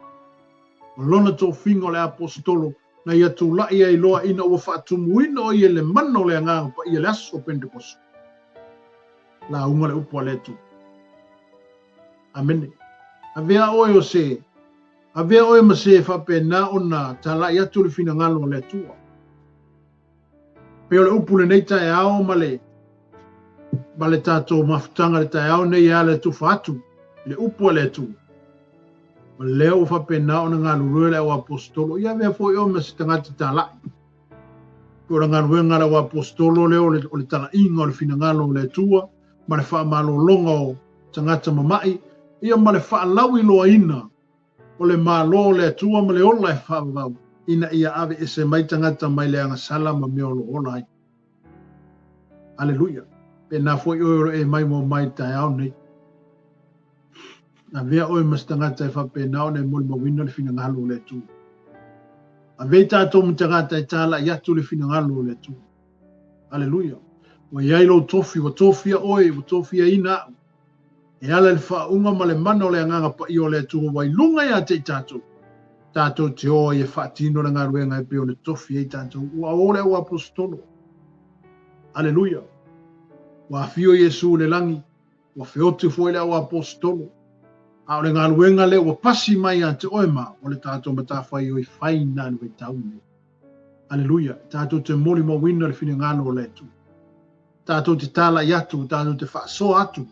Ma lona tofiga o le aposetolo na ia tulaʻi ai loa ina ua faatumuina o ia i le mana o le Agaga Paia le aso o Pentekoso. Lauga le upu a le Atua. Amene. Avea oe o se, avea oe ma se faapena ona talaʻi atu le finagalo o le Atua. Pei o le upu lenei taeao ma le, ma le tatou mafutaga le taeao nei e ala e tufa atu i le upu a le Atua. Ma lea ua faapena ona galulue le au aposetolo. Ia avea foi oe ma se tagata talaʻi. Pei o le galuega a le au aposetolo lea o le, o le talaʻiga o le finagalo o le Atua ma le faamalologa o tagata mamaʻi, ia ma le faalauiloaina o le Malo o le Atua ma le ola e faavavau, ina ia ave ese mai tagata mai le agasala ma mea o lo o ola ai. Aleluia. Pēnā foi oe o lo e maimoa mai i le taeao nei. Avea oe ma se tagata e faapena ona e molimauina le finagalo o le Atua. Avea i tatou ma tagata e tālaʻi atu le finagalo o le Atua. Aleluia. Ua i ai lou tofi, ua tofia oe, ua tofiaina aʻu. E ala i le faauuga ma le mana o le Agaga Paia o le Atua ua i luga ia te i tatou, tatou te o ai e faatino le galuega e pei ona tofi ai tatou. Ua o le au aposetolo. Aleluia. Ua afio Iesu i le lagi, ua feoti foi le au aposetolo. A o le galuega lea ua pasi mai ia te oe ma o le tatou matafaioi fai na le vaitau nei. Aleluia. Tatou te molimauina le finagalo o le Atua. Tatou te tālaʻi atu, tatou te faasoa atu.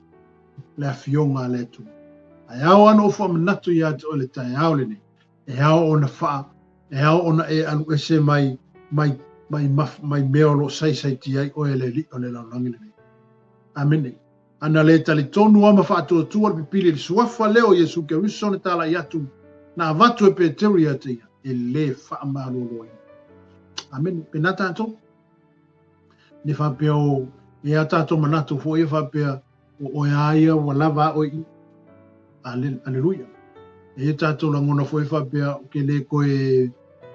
le Afioga a le Atua. Ae ao lava ona ou faamanatu ia te oe i le taeao lenei, e ao ona faa, e ao ona e alu ese mai, mai, mai, mai mea o lo o saisaitia ai oe e le alii o le lalolagi lenei. Amene. A na le talitonu lava ma faatuatua le pipili i le suafa lea o Iesu Keriso na talai atu, na avatu e Peteru ia te ia, e le faamaloloina. Amene. Pena tatou. Ne faapea o, e a tatou manatu foi e faapea, o oe a ia ua lava a oe i. Aleluia. E ia tatou lagona foi faapea, o ke le koe,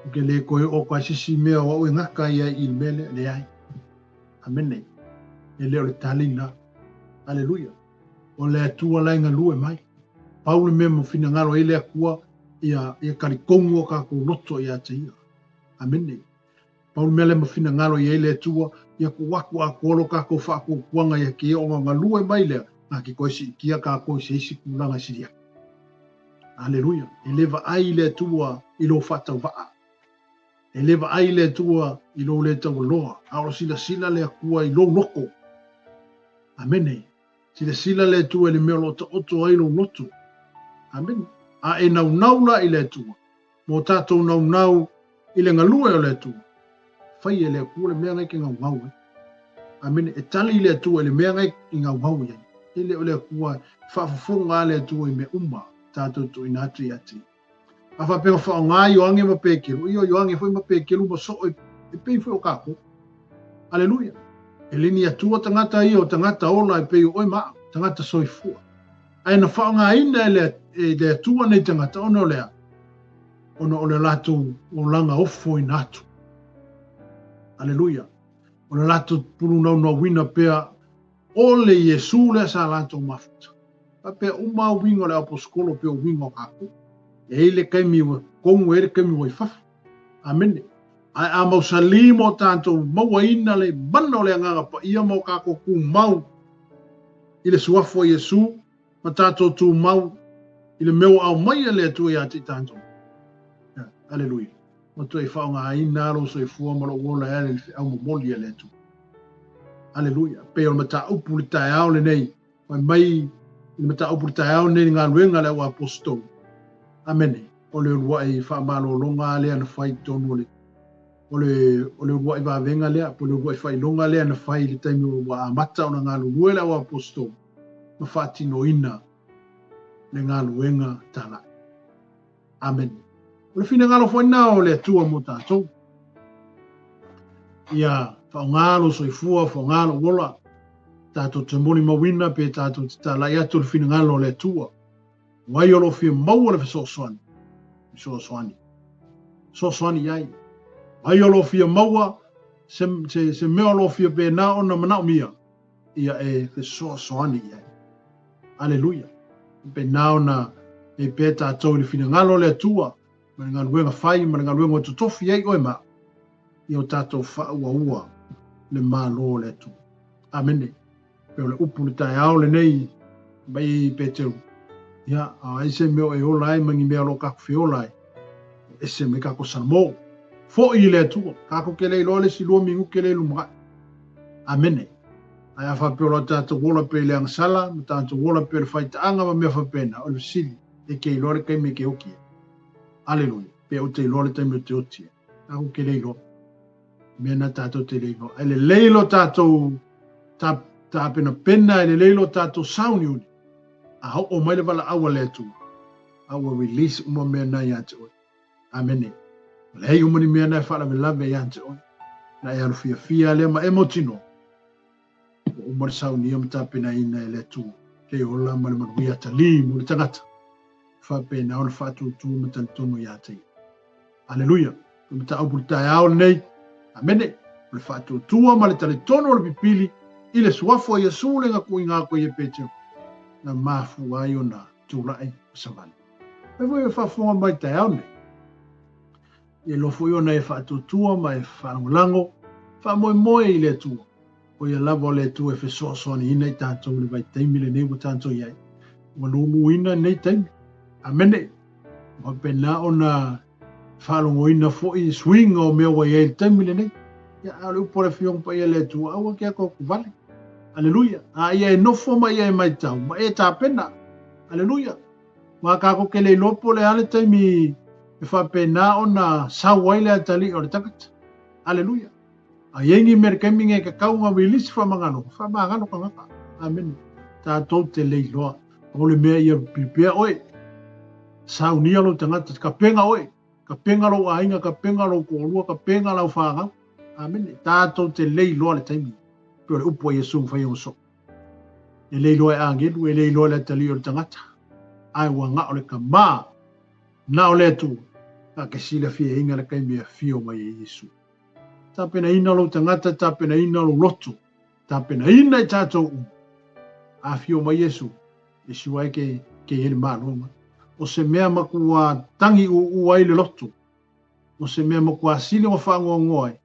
o ke le koe o koe sisi mea o au e ngaka ia i le mea lea, leai. Amene. E le o le tali na. Aleluia. O le Atua la e galue mai. Pau le mea mo finagalo ai le Atua, ia, ia talitonu o tatou loto ia te ia. Amene. Pau le mea lea ma finagalo i ai le Atua, ia tuu atu atoa lo tatou faatuatuaga ia te ia ona galue mai lea, na te toe siitia tatou i se isi tulaga e sili atu. Aleluia. E le vaai le Atua i lou faatauvaa. E le vaai le Atua i lou le taualoa, a o silasila le Atua i lou loto. Amene. Silasila le Atua i le mea o lo o taoto ai lou loto. Amene. A e naunau la i le Atua, mo tatou naunau i le galue o le Atua, fai e le Atua le mea na e te gaugau ai. Amene. E tali le Atua i le mea na e i gaugau i ai. E le o le Atua e faafofoga a le Atua i mea uma tatou tuuina atu ia te ia. A faapea ua faaaoga Ioane ma Peteru, ia o Ioane foi ma Peteru ma soo e pei foi o kākou. Aleluia. E le ni Atua tagata ia o tagata ola e pei o oe ma au, tagata soifua. Ae na faaaogaina e le, e le Atua nei tagata ona o le a? Ona o le latou olaga ofoina atu. Aleluia. O le latou pulunaunauina pea o le Iesu lea sa latou mafuta. Faapea uma lava uiga o le aposetolo pei o uiga o tatou. E i ai le taimi ua tonu, e i ai le taimi ua i fafo. Amene. Ae a mausali ma o tatou mauaina le mana o le Agaga Paia ma o tatou tumau i le suafa o Iesu ma tatou tumau i le mea ua aumaia le Atua ia te i tatou. Aleluia. Matuai faaaogaina lou soifua ma lou ola e ala i le feau momoli a le Atua. Aleluia. Pei o le mataupu i le taeao lenei, fai mai i le mataupu i le taeao lenei i le galuega a le au aposetolo. Amene. O le uluai faamalologa lea na fai i totonu o le o le o le uluai vavega lea, po o le uluai faailoga lea na fai i le taimi ua amata ona galulue le au aposetolo ma faatinoina le galuega talai. Amene. O le finagalo foi lena o le Atua mo tatou. Ia faaaoga lou soifua, faaaoga lou ola, tatou te molimauina pe tatou te talai atu le finagalo o le Atua. O ai o lo o fia maua le fesoasoani, fesoasoani. Fesoasoani i ai. O ai o lo o fia maua se, se, se mea o lo o fia pēnā ona manaomia, ia e fesoasoani i ai. Aleluia. Pēnā ona e pea tatou i le finagalo o le Atua, ma le galuega fai, ma le galuega ua totofi ai oe ma au, ia o tatou faauaua le Malo o le Atua. Amene. Pei o le upu le taeao lenei, mai Peteru, ia, a ai se mea o e ola ai ma ni mea o lo o kākou feola ai, o ese mai kākou Salamo. Foi i le Atua, kākou ke le iloa le isi lua minute le i lumanai. Amene. Ae a faapea o la tatou ola pea i le agasala, ma tatou ola pea i le faitaaga ma mea faapena, o le fesili, e ke iloa le taimi e ke oti ai. Aleluia. Pe ou te iloa le taimi ou te oti ai. Tatou ke le iloa. Mea na tatou te le iloa. Ae lelei lo tatou tapenapena, e lelei lo tatou sauniuni. A oo mai le valaau a le Atua, a ua release uma mea na ia te oe. Amene. Ua leai uma ni mea na e faalavelave ia te oe. Na e alu fiafia lea ma e mautinoa. Ua uma le saunia ma tapenaina e le Atua le ola ma le manuia atalii mo le tagata. Faapena ona faatutu ma talitonu ia te ia. Aleluia. O le mataupu i le taeao lenei. Amene. O le faatuatua ma le talitonu o le pipili i le suafa o Iesu le na tuuina atu ai e Peteru, na mafua ai ona tulai ma savali. Mai foi e faafofoga mai i taeao nei. Ia iloa foi ona e faatuatua ma e faalagolago, faamoemoe i le Atua. O ia lava o le Atua e fesoasoaniina i tatou i le vaitaimi lenei ua tatou i ai. Ua luluina lenei taimi. Amene. Ua faapena ona faalogoina foi suiga o mea ua i ai i le taimi lenei. Ia, a o le upu a le Afioga Paia a le Atua, aua ke atu atu vale. Aleluia. A ia e nofo ma ia e matau, ma e tapena. Aleluia. Aua tatou te le iloa po o le a le taimi e faapena ona sau ai le atalii o le tagata. Aleluia. A i ai ni mea i le taimi nei e tatau ona release faamagalo, faamagalo tagata. Amene. Tatou te le iloa. O le mea ia prepare oe. Saunia lou tagata, tapena oe. Tapena lou aiga, tapena lou toalua, tapena lau fanau. Amene. Tatou te le iloa le taimi. Pei o le upu a Iesu na fai ona soo. E le iloa e agelu, e le iloa e le atalii o le tagata. Ae ua na o le Tama, na o le Atua, na te silafiaina le taimi e afio mai ai Iesu. Tapenaina lou tagata, tapenaina lou loto, tapenaina i tatou uma. Afio mai Iesu, Iesu ai ke ke i ai le malo. O se mea matua tagi uu ai le loto, o se mea matua sili ona faanoanoa ai,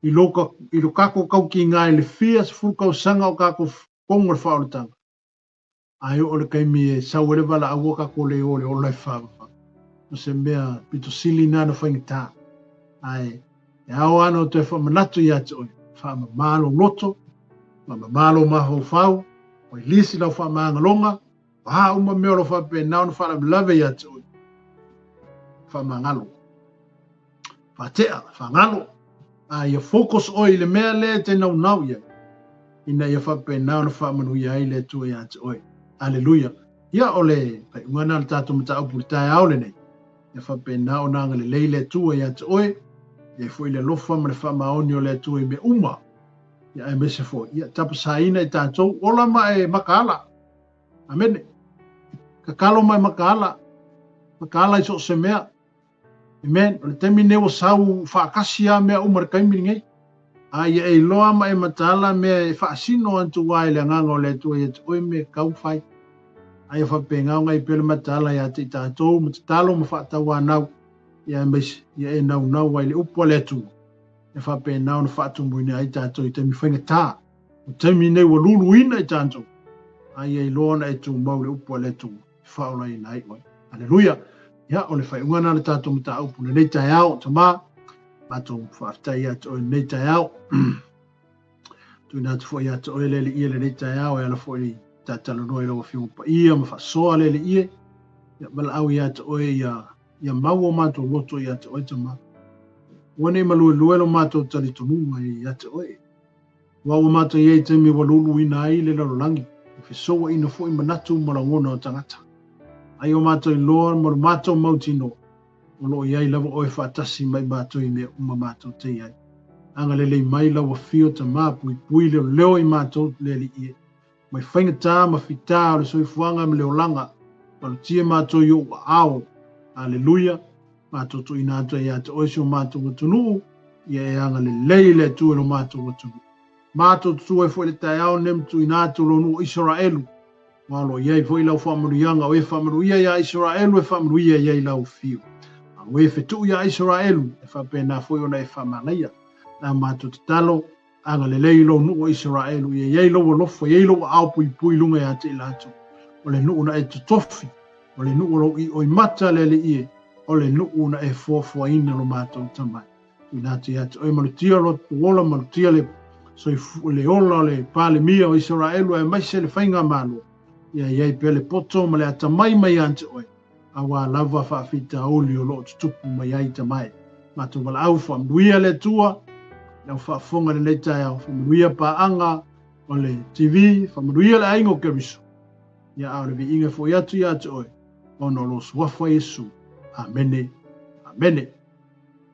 i lo, i lo tatou tautiga i le fia 10 tausaga o tatou tonu o le faaolataga, ae oo le taimi e sau ai le valaau o tatou le o le ola e faavavau. O se mea pito sili na na faigata. Ae e ao lava ona toe faamanatu ia te oe, faamama lou loto, faamama lou mafaufau, release lau faamagaloga, o a uma mea o lo o faapena ona faalavelave ia te oe. Faamagalo. Faatea, faagalo. A ia focus oe i le mea lea e te naunau i ai, ina ia faapena ona faamanuia ai le Atua ia te oe. Aleluia. Ia, o le faaiuga lena o le tatou mataupu i le taeao lenei. Ia faapena ona agalelei le Atua ia te oe, ia i foi le alofa ma le faamaoni o le Atua i mea uma. Ia aemaise foi, ia tapasaina i tatou, ola ma e makaala. Amene. Tatalo ma e makaala. Makaala i so o se mea. Amen. O le taimi lenei ua sau faatasi lava mea uma i le taimi lenei. A ia e iloa ma e mataala mea e faasino atu ai le agaga o le Atua ia te oe mea tau fai. A ia faapena ona i pea le mataala ia te i tatou ma tatalo ma faatauanau ia aemaise ia e naunau ai le upu a le Atua e faapena ona faatumuina ai tatou i taimi faigata. O taimi nei ua luluina i tatou, a ia iloa ona e tumau le upu a le Atua e faaolaina ai oe. Aleluia! Ia, o le faaiuga lena o le tatou mataupu i lenei taeao, Tama, matou faafetai ia te oe i lenei taeao. Tuuina atu foi ia te oe le Alii i lenei taeao e ala foi i tatalanoa i lau Afioga Paia ma faasoa le Alii. Ia, valaau ia te oe ia, ia mau o matou loto ia te oe, Tama. Ua nei maluelue lo matou talitonuga ia te oe. Aua ua matou i ai i taimi ua luluina ai le lalolagi, e fesouaina foi manatu ma lagona o tagata. Ai o matou iloa ma lo matou mautinoa, o lo o i ai lava oe faatasi ma i matou i mea uma matou te i ai. Agalelei mai lau afio Tama, puipui leoleo i matou le Alii e, mai faigata ma fitā o le soifuaga ma le olaga, malutia matou i ou aao. Aleluia! Matou tuuina atu ai ia te oe si o matou atunuu, ia e agalelei le Atua i lo matou atunuu. Matou tutu ai foi i le taeao lenei ma tuuina atu lou nuu o Isaraelu, aua o lo o i ai foi lau faamanuiaga, o e faamanuia ia Isaraelu e faamanuia i ai lau afio. A o e fetuu ia Isaraelu, e faapena foi ona e faamanaia. La matou tatalo, Agalelei i lou nuu o Isaraelu, ia i ai lou alofa, ia i ai lou aao puipui i luga ia te i latou. O le nuu na e totofi, o le nuu o lou io i mata le Alii e, o le nuu na e foafoaina lo matou tama. Tuuina atu ia te oe malutia lo ola, malutia le soifu, le ola o le Palemia o Isaraelu aemaise le faigamalo. Ia i ai pea le poto ma le atamai mai ia te oe, aua lava faafitauli o lo o tutupu mai ai tamae. Matou valaau faamanuia le Atua, lau faafofoga i lenei taeao, faamanuia paaga o le TV, faamanuia le aiga o Keriso. Ia a o le viiga e foi atu ia te oe, ona o lou suafa Iesu. Amene. Amene.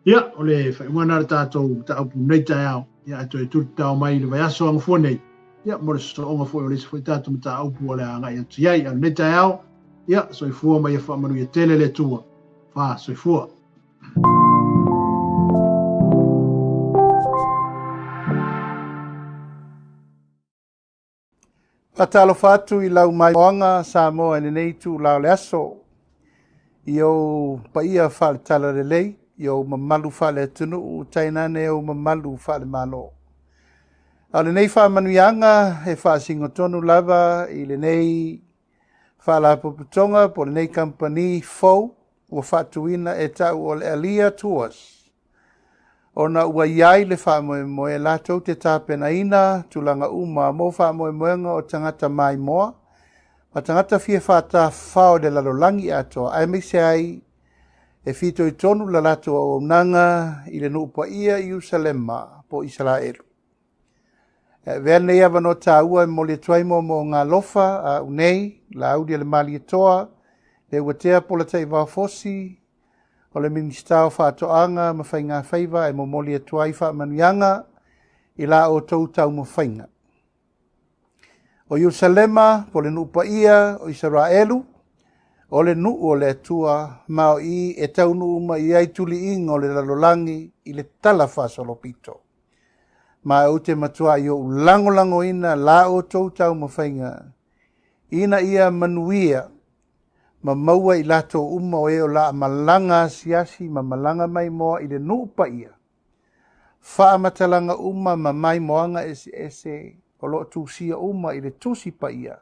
Ia, o le faaiuga lena o le tatou mataupu i lenei taeao. Ia, ae toe tulitao mai i le vaiaso agafua nei, ia, mo le sosooga foi o le isi foi tatou mataupu o le a agai atu i ai. A o lenei taeao, ia, soifua ma ia faamanuia tele le Atua. Fa, soifua. Faatalofa atu i lau maimoaga Samoa i lenei itula o le aso, i ou paia faale-talalelei, i ou mamalu faale-atunuu, tainane ou mamalu faale-Malo. A o lenei faamanuiaga e faasino tonu lava i lenei faalapotopotoga po o lenei kamupani fou ua faatuina e ta'u o le Alia Tours. Ona ua i ai le faamoemoe latou te tapenaina tulaga uma mo faamoemoega o tagata maimoa ma tagata fia faatafafao i le lalolagi atoa, aemaise ai e fitoitonu la latou auaunaga i le nuu paia i Ierusalema po o Isaraelu. E avea lenei avanoa taua e momoli atu ai moomooga alofa a au nei, Laaulialemalietoa, Leuatea Polataivao Fosi, o le Minisita o Faatoaga ma Faigafaiva e momoli atu ai faamanuiaga i la outou taumafaiga. O Ierusalema po o le nuu paia o Isaraelu, o le nuu o le Atua, ma o i e taunuu mai ai tuliiga o le lalolagi i le tala faasolopito. Ma ou te matuai ou lagolagoina la outou taumafaiga ina ia manuia ma maua i latou uma o e o la malaga asiasi ma malaga maimoa i le nuu paia, faamatalaga uma ma maimoaga eseese o lo o tusia uma i le Tusi Paia,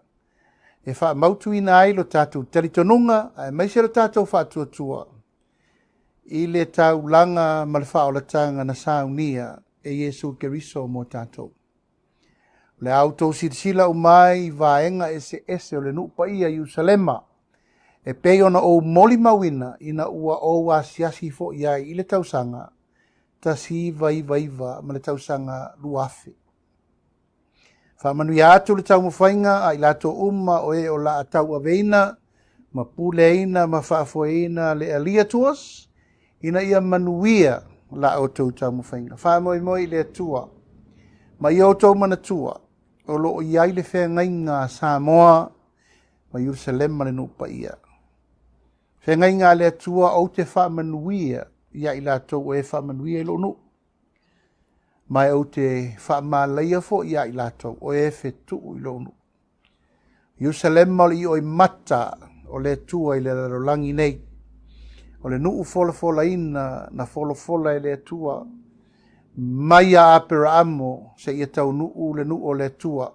e faamautuina ai lo tatou talitonuga aemaise lo tatou faatuatua i le taulaga ma le faaolataga na saunia e Iesu Keriso mo tatou. O le a outou silasila uma ai i vaega eseese o le nuu paia i Ierusalema, e pei ona ou molimauina ina ua ou asiasi foi ai i le tausaga 1999 ma le tausaga 2000. Faamanuia atu le taumafaiga a i latou uma o e o la a tauaveina ma puleaina ma faafoeina le Alia Tours ina ia manuia la outou taumafaiga. Faamoemoe i le Atua ma ia outou manatua o lo o i ai le feagaiga a Samoa ma Ierusalema le nuu paia. Feagaiga a le Atua ou te faamanuia ia i latou o e faamanuia i lou nuu. Ma ou te faamalaia foi ia i latou o e fetuu i lou nuu. Ierusalema o le ioimata o le Atua i le lalolagi nei. O le nuu folafolaina na folafola e le Atua mai ia Aperaamo seia taunuu le nuu o le Atua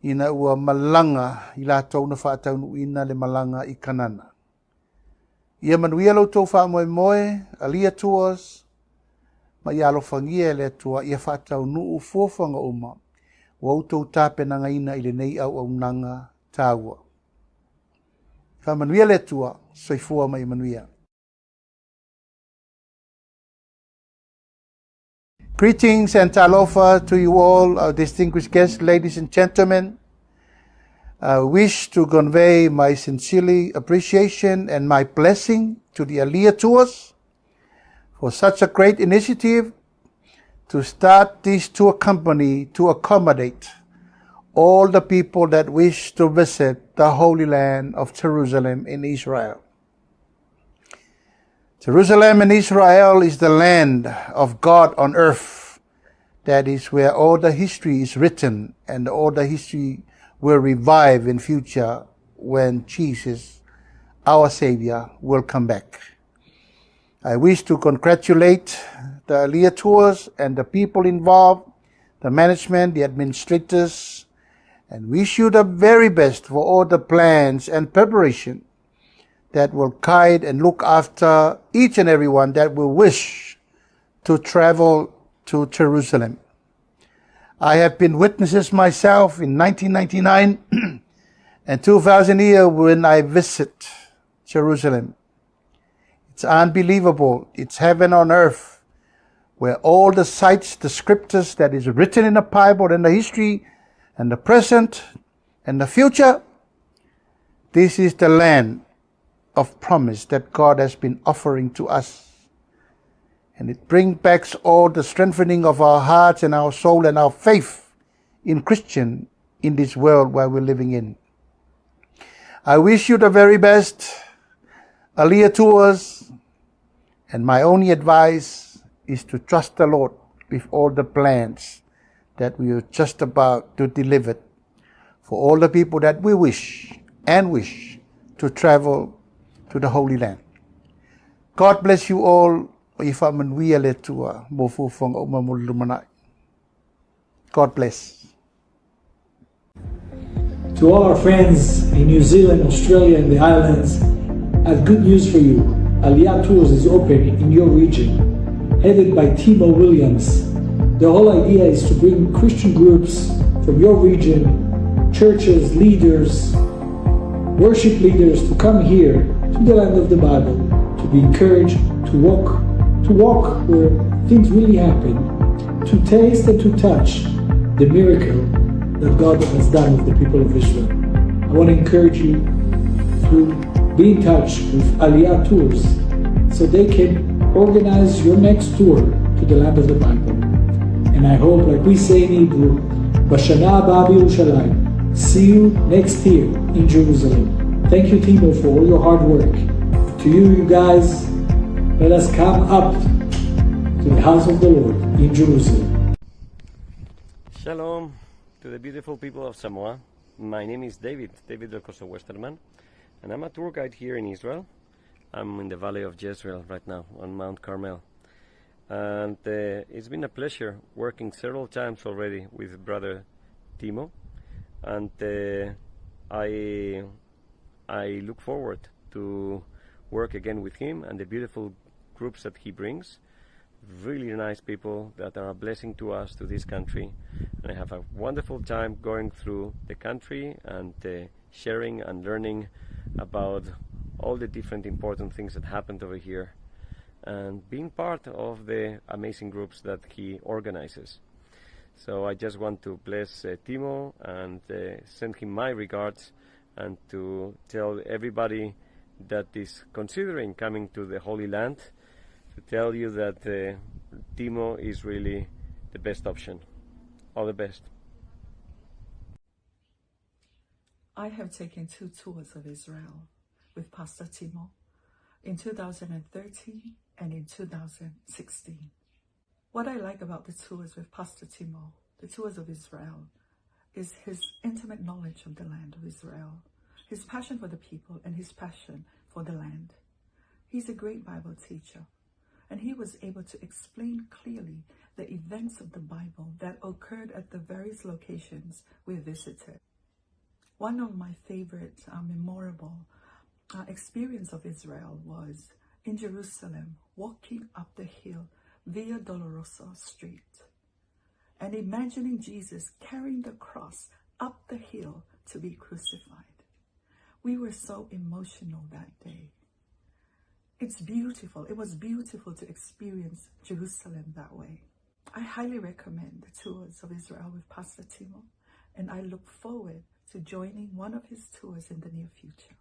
ina ua malaga i latou na faataunuuina le malaga i Kanana. Ia manuia lo outou faamoemoe, Alia Tours, ma ia alofagia e le Atua ia faataunuu fuafuaga uma ua outou tapenagaina i lenei auaunaga taua. Faamanuia le Atua, soifua ma ia manuia. Greetings and talofa to you all, our distinguished guests, ladies and gentlemen. I wish to convey my sincere appreciation and my blessing to the Alia Tours for such a great initiative to start this tour company to accommodate all the people that wish to visit the Holy Land of Jerusalem in Israel. Jerusalem in Israel is the land of God on earth. That is where all the history is written and all the history will revive in future when Jesus, our Savior, will come back. I wish to congratulate the Alia Tours and the people involved, the management, the administrators, and wish you the very best for all the plans and preparation that will guide and look after each and every one that will wish to travel to Jerusalem. I have been witnesses myself in 1999 and 2000 year when I visit Jerusalem. It's unbelievable. It's heaven on earth where all the sites, the scriptures that is written in the Bible and the history and the present and the future. This is the land of promise that God has been offering to us. And it brings back all the strengthening of our hearts and our soul and our faith in Christian in this world where we're living in. I wish you the very best, Alia Tours, and my only advice is to trust the Lord with all the plans that we are just about to deliver for all the people that we wish and wish to travel to the Holy Land. God bless you all. Ia faamanuia le Atua mo fuafuaga uma mo le lumanai. God bless. To all our friends in New Zealand, Australia, and the islands, I have good news for you. Aliyah Tours is open in your region. headed by Timo Williams. The whole idea is to bring Christian groups from your region, churches, leaders, worship leaders to come here to the land of the Bible to be encouraged to walk to walk where things really happen, to taste and to touch the miracle that God has done with the people of Israel. I want to encourage you to be in touch with Aliyah Tours so they can organize your next tour to the land of the Bible. And I hope, like we say in Hebrew, בשנה הבאה בירושלים. See you next year in Jerusalem. Thank you, Timo, for all your hard work. To you, you guys, let us come up to the house of the Lord in Jerusalem. Shalom to the beautiful people of Samoa. My name is David, David Delcorso Westerman, and I'm a tour guide here in Israel. I'm in the Valley of Jezreel right now on Mount Carmel. And it's been a pleasure working several times already with brother Timo. And I, I look forward to work again with him and the beautiful groups that he brings. Really nice people that are a blessing to us, to this country. And I have a wonderful time going through the country and sharing and learning about all the different important things that happened over here and being part of the amazing groups that he organizes. So I just want to bless Timo and send him my regards and to tell everybody that is considering coming to the Holy Land to tell you that Timo is really the best option. All the best. I have taken two tours of Israel with Pastor Timo in 2013 and in 2016. What I like about the tours with Pastor Timo, the tours of Israel, is his intimate knowledge of the land of Israel, his passion for the people and his passion for the land. He's a great Bible teacher, and he was able to explain clearly the events of the Bible that occurred at the various locations we visited. One of my favorite memorable experience of Israel was in Jerusalem, walking up the hill Via Dolorosa Street and imagining Jesus carrying the cross up the hill to be crucified. We were so emotional that day. It's beautiful. It was beautiful to experience Jerusalem that way. I highly recommend the tours of Israel with Pastor Timo, and I look forward to joining one of his tours in the near future.